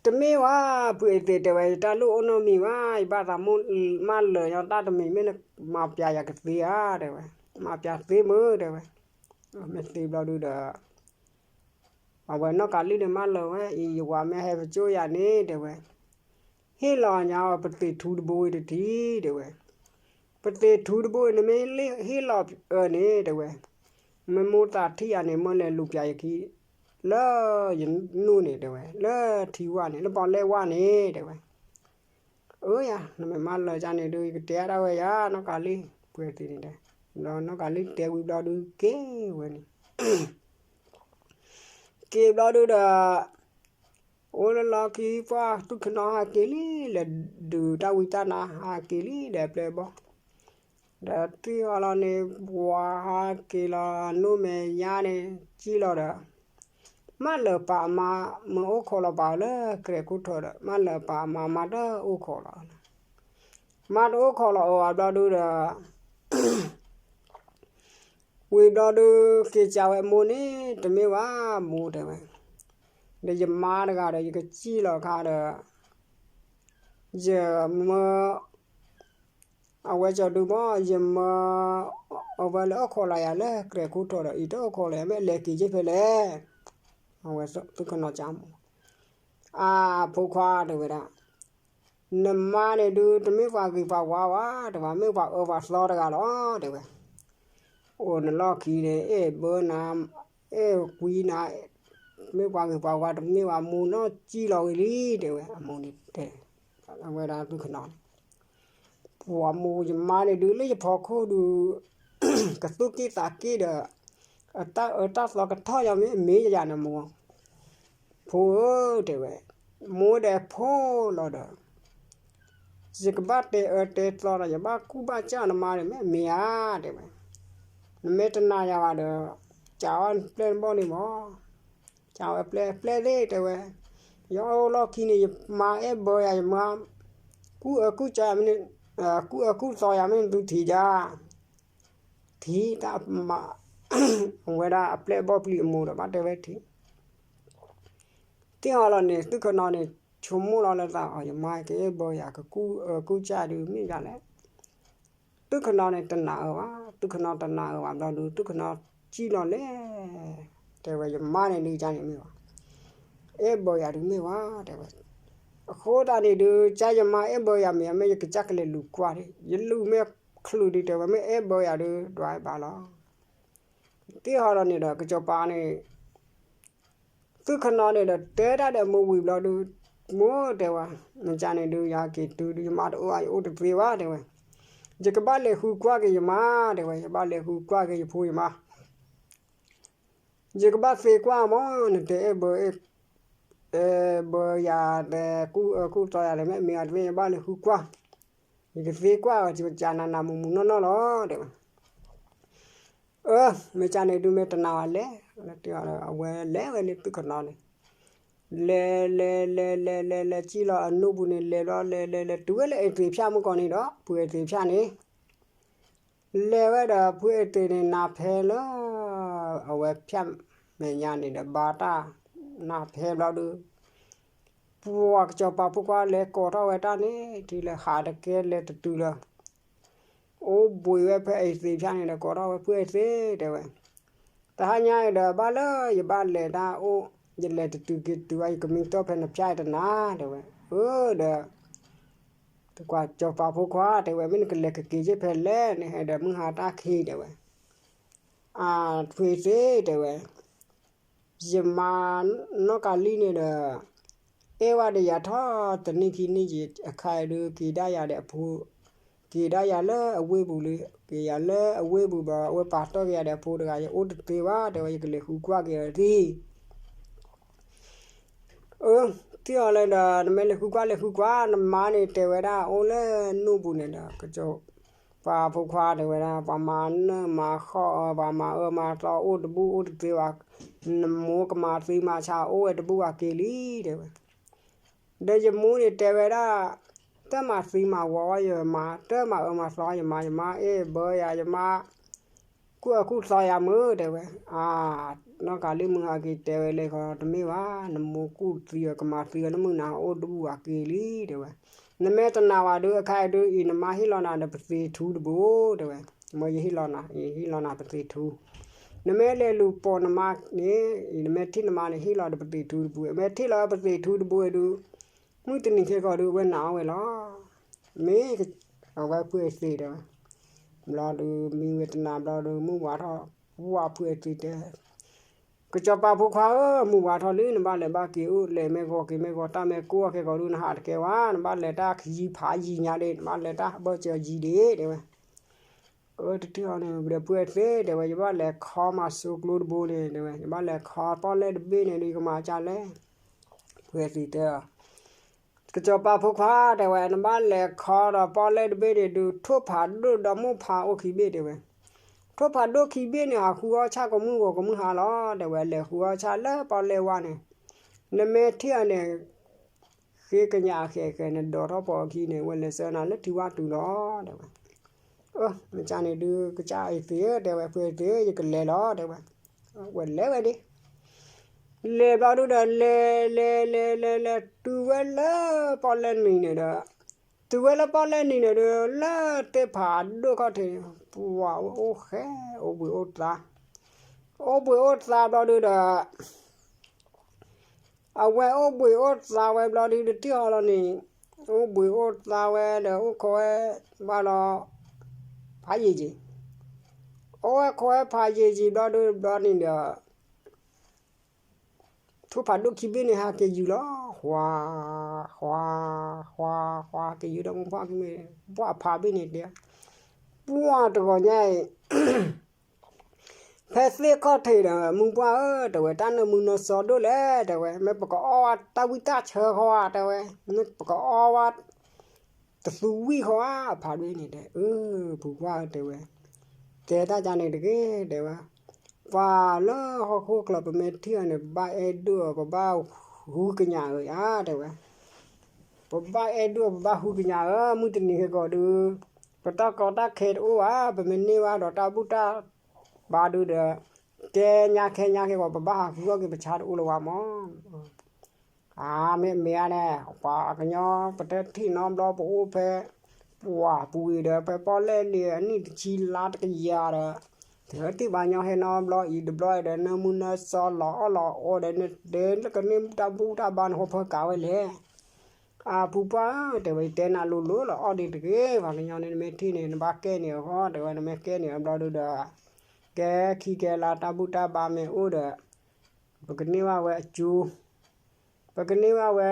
တမ့ၢ်ဝဲ ဖုအသ့ၣ် တဲဝဲ ယတၢ်လိၣ်အိၣ်နီတမံၤဘၣ် ယဘၣ်သးမၢလၢာ်ညီတၢ်တမံၤ မ့ၢ်နမၤပျးယၤကသ့ဧါ တဲဝဲ, မၤပျးသ့မုၢ် တဲဝဲ, မ့ၢ်သ့ဘျီဒုးဒီး အဝဲနီၢ်ကၤလံၢ်န့ၣ်မၢလၢာ်ဝဲ အံၤယဝၤမ့ၢ်ဟဲပကၠိယၤန့ၣ် တဲဝဲ, ဟ့ၣ်လီၤညါအီၤပသ့ၣ်ထူတဘိဝံၤတထံၣ် တဲဝဲ, ပသ့ၣ်ထူတဘိဝံၤ နမ့ၢ်ဟ့ၣ်လီၤအၢန့ၣ် တဲဝဲ, မ့ၢ်မိၢ်သးထံၣ်ယၤန့ၣ် မၢလဲၤလူၤပျးယခံ လၢယနူၢ်န့ၣ် တဲဝဲ, လၢထံဝၢ်န့ၣ် လၢပီၣ်လဲၣ်ဝၢ်န့ၣ် တဲဝဲ, အၢယၤ နမ့ၢ်မၢလၢာ်ယၤန့ၣ်ဒုး ယကတဲဒၣ်ဝဲယၤ နီၢ်ကၤလံၢ် ဖုအသ့ၣ်န့ၣ်ဒီး, ဒီးနီၢ်ကၤလံၢ်တဲဝံၤဘျီဒုးက့ၤဝဲန့ၣ် က့ၤဘျီဒုးဒီး အိၣ်လၢလီၢ်ခံ ပှၢ်သူၣ်ခနီဟးက့ၤလံ လဲၤဒုးတၢ်ဝံတၢ်နါ ဟးက့ၤလံဒီးအပျဲၢ်အဘီၣ်, ဒီးတံၢ်ဃီလီၤန့ၣ် ပှၤဟးက့ၤလီၤ အနိၣ်မဲာ်ညါန့ၣ် ကံၣ်လီၤဒီး မၢလၢာ်ပၢ်အမါ မၢအိၣ်ခိးလီၤပာ်အီၤလၢကြဲးခိၣ်ထၢဒီး မၢလၢာ်ပၢ်အမါ မါတအိၣ်ခိးလီၤ မါတအိၣ်ခိးလီၤအီၤဘျီဒုးဒီး ဝံၤဘျီဒုး က့ၤစံးဝဲအမိၢ်န့ၣ် တမ့ၢ်ဘၣ်မိၢ် တဲဝဲ, ဒီးယမါတဂၤဒီး ယကစံၣ်လီၤခါဒီး ယမၢ အဝဲကၠီဒုမ့ၢ် ယမၢ အဝဲလၢအိၣ်ခိးလီၤယၤလၢကြဲၤခိၣ်ထီၣ်ဒီး အံၤတအိၣ်ခိးလီၤယၤ မ့ၢ်အလဲၤက့ၤက့ၤဖဲလဲၣ်. အဝဲသုးခိၣ်နီၤကၠါမ့ၢ် အဖိခွါ တဲဝဲဒၣ်, နမါန့ၣ်ဒုး တမ့ၢ်ပှၤဂ့ၤပှၤဝါဘၣ် တဲဝဲ, မ့ၢ်ပှၤအၢပှၤသီတဂၤလီၤ တဲဝဲ. အိၣ်နလီၢ်ခံန့ၣ် အဲၣ်ဘၢနၤ အဲၣ်ကွံနၤ မ့ၢ်ပှၤဂ့ၤပှၤဝါ တမ့ၢ်ဘၣ်မိၢ်နီၢ်ကံၣ်လီၤဂ့ၤလံ တဲဝဲ. အမိၢ်န့ၣ်တဲ အဝဲဒၣ်သုးခိၣ်နီၤန့ၣ် ပှၤမိၢ်ယမါန့ၣ်ဒုး လၢယဖီခိၣ်ဒုး ကသူၣ်က့ၣ်သးက့ၣ်ဒီး အတၢ်အၢတၢ်သီကထီၣ်ယၤ မ့ၢ်မ့ၢ်ယၤန့ၣ်မိၢ်, ဖိဧၢ တဲဝဲ, မိၢ်ဒီးဖိလီၤဒီး ယကဘၣ်တဲအၢတဲသီဒီး ယဘၣ်ကူၣ်ဘၣ်စၢ်နမါဒီး မ့ၢ်မ့ၢ်ဧါ တဲဝဲ. နမ့ၢ်တနာ်ယၤဘၣ်ဒီး ကးအီၣ်ပျဲၢ်တဘီၣ်န့ၣ်မး, ကးဝဲပျဲၢ် ပျဲၢ်သ့ၣ် တဲဝဲ, ယအိၣ်လီၢ်ခံန့ၣ် ယမါအဲၣ်ဘၢယၤ ယမါ ကူၣ်အၢကူၣ်စၢ်ယၤမ့ၢ်န့ၣ် ကူၣ်အၢကူၣ်သီယၤမ့ၢ်န့ၣ် သုထံၣ်ယၤ ထံၣ်တၢ်မၤ အဝဲဒၣ်အပျဲၢ်အဘီၣ်ပျံၤအမိၢ်ဒီး ဘၣ်တဲဝဲထံၣ် သ့ၣ်ဟီလီၤန့ၣ် သုးခိၣ်နီၤန့ၣ် ဆိကမိၣ်လီၤလၢသးအီၤ ယမါကအဲၣ်ဘၢယၤ ကကူၣ်အၢကူၣ်စၢ်ဒုးမ့ၢ်ယၤလဲၣ်. သုးခိၣ်နီၤန့ၣ်တနာ်အၢဘၣ်, သုးခိၣ်နီၤတနာ်အၢဘၣ်ဘျီဒုး သုးခိၣ်နီၤကံၣ်လီၤလဲၣ်, တဲဝဲ ယမါန့ၣ်ဒုးကန့ၣ်မ့ၢ်ဘၣ်, အဲၣ်ဘၢယၤဒုးမ့ၢ်ဘၣ် တဲဝဲ. အဃိသတးန့ၣ်ဒုး ကယမါအဲၣ်ဘၢယၤမ့ၢ် မ့ၢ်ယကစၢ်ကလဲၤလူၤကွၢ်ဒၣ်, ယလူၤမ့ၢ်ချုးဒုး တဲဝဲ မ့ၢ်အဲၣ်ဘၢယၤဒုး ဒွးဘၣ်လီၤ. သ့ၣ်ဟီလီၤန့ၣ်ဒီး ကစီၤပၤန့ၣ် သုးခိၣ်နီၤန့ၣ်ဒီး တဲတၢ်ဒီးမိၢ်ဝံၤဘျီဒုး, မိၢ် တဲဝဲ, မ့ၢ်ကန့ၣ်ဒုး ယဟဲက့ၤတုၤဒုး ယမါတအိၣ်ဘၣ် ယအိၣ်တသ့ဘၣ် တဲဝဲ, ယကဘၣ်လဲၤဃုကွၢ်က့ၤယမါ တဲဝဲ, ယဘၣ်လဲၤဃုကွၢ်က့ၤယဖိယမါ ယကဘၣ်သ့ကွၢ်မး နတဲအဲၣ်ဘၢ အဲၣ်ဘၢယၤ တဲကူၣ်အၢကူၣ်သီယၤ တဲမ့ၢ်မ့ၢ်အတမ့ၢ် ယဘၣ်လဲၤဃုကွၢ်, ယကသ့ကွၢ်အီၤ ယကနးနးမုာ်မုာ်နီၢ်နီၢ်လီၤ တဲဝဲ. အၢ မ့ၢ်ကန့ၣ်ဒုး မ့ၢ်တနာ်ဝဲလဲၣ်, အဝဲလဲၤဝဲလၢသုးခိၣ်နီၤန့ၣ် လဲၤလဲၤလဲၤလဲၤလဲၤလဲၤ စံၣ်လီၤအနိၣ်ပူၤန့ၣ် လဲၤဘျီ လဲၤလဲၤလဲၤ တုၤဝဲလၢအသ့ၣ်ဖၠၣ်မုၢ်ကီၢ်န့ၣ်ဒီး ဖုအသ့ၣ်ဖၠၣ်န့ၣ် လဲၤဝဲဒီး ဖုအသ့ၣ်န့ၣ် နးဖဲလၢ အဝဲဖၠၣ်မဲာ်ညါန့ၣ်ဒီး ဘၣ်တၢ်နးဖဲဘျီဒုး ပှၤကစီၤပၤဖိခွါလဲၤကိးထီၣ်ဝဲတၢ်န့ၣ် ထံလၢဟးတကဲလဲၤတတုၤလၢ အိၣ်ဘှံးဝဲဖဲအသ့ၣ်ဖၠၣ်န့ၣ်ဒီး ကိးထီၣ်ဝဲဖုအသ့ၣ် တဲဝဲ, တဟါညါအံၤဒီး ဘၣ်လၢယဘၣ်လဲၤတၢ်အိၣ် ယလဲၤတတုၤက့ၤတုၤဘၣ် ယကမံတီၢ်ဖဲနဖၠၣ်အံၤတနၤ တဲဝဲ, အၢ ဒီး ကစီၤပၤဖိခွါ တဲဝဲ မ့ၢ်နကလဲၤကက့ၤယ့ၢ်ဖဲလဲၣ် နဟဲဒီးမုၢ်ဟါတၢ်ခံ တဲဝဲ, အၢ ဖုအသ့ၣ် တဲဝဲ ယမါနီၢ်ကၤလံၢ်န့ၣ်ဒီး အဲၣ်ဝဲဒီးယၤထီၣ်တနံၣ်ခံနံၣ်က့ၤ အခါအံၤဒုး က့ၤဒၣ်ယၤဒီးအဖိ, က့ၤဒၣ်ယၤလၢအဝ့ၢ်ပူၤလံ, က့ၤယၤလၢအဝ့ၢ်ပူၤဘၣ် အဝဲပာ်တ့ၢ်က့ၤယၤဒီးအဖိတဂၤ ယအိၣ်တသ့ဘၣ် တဲဝဲ ယကလဲၤဃုကွၢ်က့ၤအီၤသံ အၢ သ့ၣ်အီၤလၢဒီး နမ့ၢ်လဲၤဃုကွၢ်လဲၤဃုကွၢ် နမါန့ၣ်တဲဝဲဒၣ် အိၣ်လၢနိၣ်ပူၤန့ၣ်ဒီး ကစီၤပၤဖိခွါတဲဝဲဒၣ် ပှၤမၤနၢၤမၤဃီအီၤ ပှၤမၤအၢမၤသီအိၣ်တဘူၣ်အိၣ်တသ့ဘၣ်, နမိၢ်ကမၤသံမၤဆါအိၣ်ဝဲတဘူၣ်ဘၣ်က့ၤလံ တဲဝဲ ဒီးယမိၢ်န့ၣ်တဲဝဲဒၣ် တၢ်မၤသံမၤဝီဝဲယမါ တၢ်မၤအၢမၤသီယမါ ယမါအဲၣ်ဘၢယၤ ယမါ ကူၣ်အၢကူၣ်သီယၤမုၢ် တဲဝဲ, အၢ နီၢ်ကၤလံၢ်မုၢ်ဟါက့ၤတဲဝဲလဲၤခီ တမ့ၢ်ဘၣ် နမိၢ်ကူၣ်သံအီၤ ကမၤသံအီၤ နမုၢ်နၤအိၣ်တဘူၣ်ဘၣ်က့ၤလံ တဲဝဲ, နမ့ၢ်တနာ်ဝဲဒုး အခါအံၤဒုး အံၤနမါဟ့ၣ်လီၤနၤဒီးပသ့ၣ်ထူတဘိ တဲဝဲ, မ့ၢ်ယဟ့ၣ်လီၤနၤ ယဟ့ၣ်လီၤနၤပသ့ၣ်ထူ နမ့ၢ်လဲၤလူၤပိာ်နမါန့ၣ် အံၤနမ့ၢ်ထံၣ်နမါန့ၣ် ဟ့ၣ်လီၤဒီးပသ့ၣ်ထူတဘိ မ့ၢ်ထံၣ်လီၤပသ့ၣ်ထူတဘိဝဲဒုး မုၢ်တနံၤခဲကီၢ်ဒုး အဝဲနာ်အီၤဝဲလီၤ. မ့ၢ်အဝဲဖုအသ့ၣ်တဲဝဲ, ဘျီဒုး မံဝဲတနၤဘျီဒုး မုၢ်ဝါထီၣ် ဝဲဖုအသ့ၣ်တဲ ကစီၤပၤဖိခွါဧၢ မုၢ်ဝါထီၣ်လံ နဘၣ်လဲၤဘၣ်က့ၤအိၣ် လဲၤမ့ၢ်ဂီၤက့ၤမ့ၢ်ဂီၤ တၢ်မ့ၢ်ကိၢ်အီၤခဲကီၢ်ဒုး နဟးတကဲဝဲ နဘၣ်လဲၤတၢ်ယံၤဖးယံၤညါဒ့ၣ် နဘၣ်လဲၤတၢ်ဘၢၣ်စၢၤယံၤဒ့ၣ် တဲဝဲ အၢ တထံၣ်အီၤန့ၣ် ဒီးဖုအသ့ၣ်တဲဝဲ ယဘၣ်လဲၤခီမၤစိကျိတဘိန့ၣ် တဲဝဲ ယဘၣ်လဲၤခီပီၣ်လဲၣ်တဘ့ၣ်န့ၣ်ဒုး ယကမၤကၢ်လဲၣ် ဖုအသ့ၣ်တဲအီၤ ကစီၤပၤဖိခွါ တဲဝဲ နဘၣ်လဲၤခီဒီးပီၣ်လဲၣ်တဘ့ၣ်န့ၣ်ဒုး ထိၣ်ဖးဒိၣ်ဒီးမိၢ်ဖးအိၣ်ခံဘ့ၣ် တဲဝဲ ထိၣ်ဖးဒိၣ်ခံဘ့ၣ်န့ၣ် ဟးဃုအီၣ်ဆၣ်ကမုၢ်ဂီၤကမုၢ်ဟါလီၤ တဲဝဲ လဲၤဃုအီၣ်ဆၣ်လၢပီၣ်လဲၣ်ဝါန့ၣ် နမ့ၢ်ထံၣ်အီၤန့ၣ် ဃ့ကညးအဃဲးဃဲးန့ၣ် ဒိးထီၣ်ပိာ်အခံန့ၣ် ဝဲလဲၤဆှၢနၤလၢထံဝါတုၤလီၤ တဲဝဲ မ့ၢ်ကန့ၣ်ဒုး ကစၢ်အံၤသ့ၣ်ဧၢ တဲဝဲ, ဖုအံၤသ့ၣ်ဧၢ ယကလဲၤလီၤ တဲဝဲ. ဝဲလဲၤဝဲဒၣ်, လဲၤဘျီဒုးဒီး လဲၤလဲၤလဲၤလဲၤ တုၤဝဲလၢပီၣ်လဲၣ်နံၤန့ၣ်ဒီး, တုၤဝဲလၢပီၣ်လဲၣ်နံၤန့ၣ်ဒီး လၢသ့ၣ်ဖးဒိၣ်ခီၣ်ထံးန့ၣ် ပှၤဝဲအိၣ်ဃဲ အိၣ်ဘှံးအိၣ်သါ, အိၣ်ဘှံးအိၣ်သါဘျီဒုးဒီး အဝဲအိၣ်ဘှံးအိၣ်သါဝဲဘျီဒုး တထံၣ်ဃီလီၤန့ၣ်, အိၣ်ဘှံးအိၣ်သါဝဲဒီး အိၣ်ခိးဝဲဘၣ်လီၤ ဖးယံာ်ယံာ်, အိၣ်ဝဲခိးဝဲဖးယံာ်ယံာ်ဘျီဒုးဘျီန့ၣ်ဒီး ထိၣ်ဖးဒိၣ်ခံဘ့ၣ်န့ၣ် ဟးက့ၤယုာ်လီၤ, ဃွါ, ဃွါ, ဃွါ, ဃွါ, ဟးက့ၤယုာ်ဒီးမူပှၢ်ကမ့ၢ် ပှၢ်ဖးဘ့ၣ်န့ၣ်တဲ, ပှၢ်တဂီၤညါအံၤ ဖဲသ့ၣ်ခီၣ်ထံးဒီး မူပှၢ်ဧၢ တဲဝဲ, တၢ်နၢမူနၢစီဒိၣ်လဲၣ် တဲဝဲ, မ့ၢ်ပကအီၣ်ဝဲတၢ်ဝံၣ်တၢ်ဆၢဃီဧါ တဲဝဲ, မ့ၢ်ပကအီၣ်ဝဲ တသူဝံၣ်ဃီဧါ အဖးဒိၣ်န့ၣ်တဲ, အၢ ပူၤကွၢ်ဧၢ တဲဝဲ, တဲတၢ်ကန့ၣ်တဂ့ၤ တဲဝဲ, ပှၤလၢဟီၣ်ခိၣ်ချၢ ပမ့ၢ်ထံၣ်အီၤန့ၣ် ပဘၣ်အဲၣ်ဒိၣ်အီၤ ပဘၣ်ဟူကညးအီၤဧါ တဲဝဲ, ပဘၣ်အဲၣ်ဒိၣ်အီၤ ပဘၣ်ဟူကညးအီၤ မုၢ်တနံၤဟဲကီးဒုး ပတၢ်ကီတၢ်ခဲတအိၣ်ဘၣ်, ပမ့ၢ်န့ၢ်ဘၣ်ဒီးတၢ်ဘူၣ်တၢ်ဘါဒုးဒီး ကဲညါခဲညါခဲကီး ပဘၣ်ဟးဃုအီၣ်က့ၤပဆါတအိၣ်လၢၤဘၣ်မး အါ မ့ၢ်မ့ၢ်ဧါန့ၣ် ပှၤကညီပတဲထံၣ်နီတဘျီ ပအိၣ်ဖဲ ပှၤပူၤဝံၤဒီး ဖဲပီၣ်လဲၣ်လံအနံၣ်တဆံလါတကယၤဒီး တဟဲထံၣ်ပှၤကညီဟဲနီတဘျီအံၤ တဘျီအံၤဒီး နၢမူနၢစီလီၤအီၣ်လီၤအီဒီး နတဲလၢကန့ၢ်တၢ်ဘူၣ်တၢ်ဘါန့ၣ် ဟိဖၢကးဝဲလဲၣ်. အပူၤပှၢ်ဧၢ တဲဝဲ ယတဲနၤလိၤလိၤလီၤ အီၣ်ဒံးတဂ့ၤ ပှၤကညီန့ၣ် နမ့ၢ်ထံၣ်န့ၣ် နဘၣ်ကဲန့ၢ်အဂီၢ် တဲဝဲ နမ့ၢ်ကဲန့ၢ်အဘျီဒုးဒီး ကဲခံကဲလါတၢ်ဘူၣ်တၢ်ဘါမ့ၢ်အိၣ်ဒီး ပကန့ၢ်ဘၣ်ဝဲအကၠိ ပကန့ၢ်ဘၣ်ဝဲ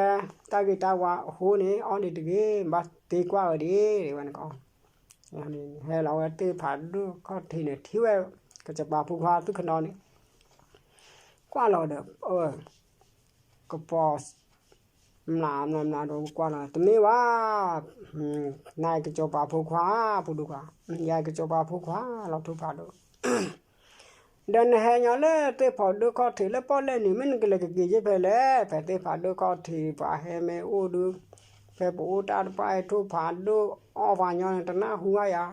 တၢ်ဂ့ၤတၢ်ဝါအဃိန့ၣ် အီၣ်ဒံးတဂ့ၤ ဘၣ်သ့ကွၢ်ဝဲဒၣ် တဲဝဲနကီး ဟဲလီၤဝဲသ့ၣ်ဖးဒိၣ်ခီၣ်ထံးန့ၣ် ထံၣ်ဝဲ ကစီၤပၤဖိခွါသူၣ်ခနီန့ၣ် ကွၢ်လီၤဒီး ကပီၤ မျးမျးမျးဒီးကွၢ်လီၤ တမ့ၢ်ဘၣ် နၤကစီၤပၤဖိခွါ ဖိဒိၣ်ခွါ ယၤကစီၤပၤဖိခွါလီၤ ထိၣ်ဖးဒိၣ် ဒီးနဟဲညီလၢသ့ၣ်ဖးဒိၣ်ခီၣ်ထံးလၢပီၣ်လဲၣ်န့ၣ် မ့ၢ်နကလဲၤကက့ၤယ့ၢ်ဖဲလဲၣ် ဖဲသ့ၣ်ဖးဒိၣ်ခီၣ်ထံး ပှၤဟဲမ့ၢ်အိၣ်ဒုး ဖဲပအိၣ်တၢ်တဖၣ်အံၤ ထိၣ်ဖးဒိၣ်အီၣ်ပှၤညီန့ၣ် တနၢ်ဟူဘၣ်ယၤ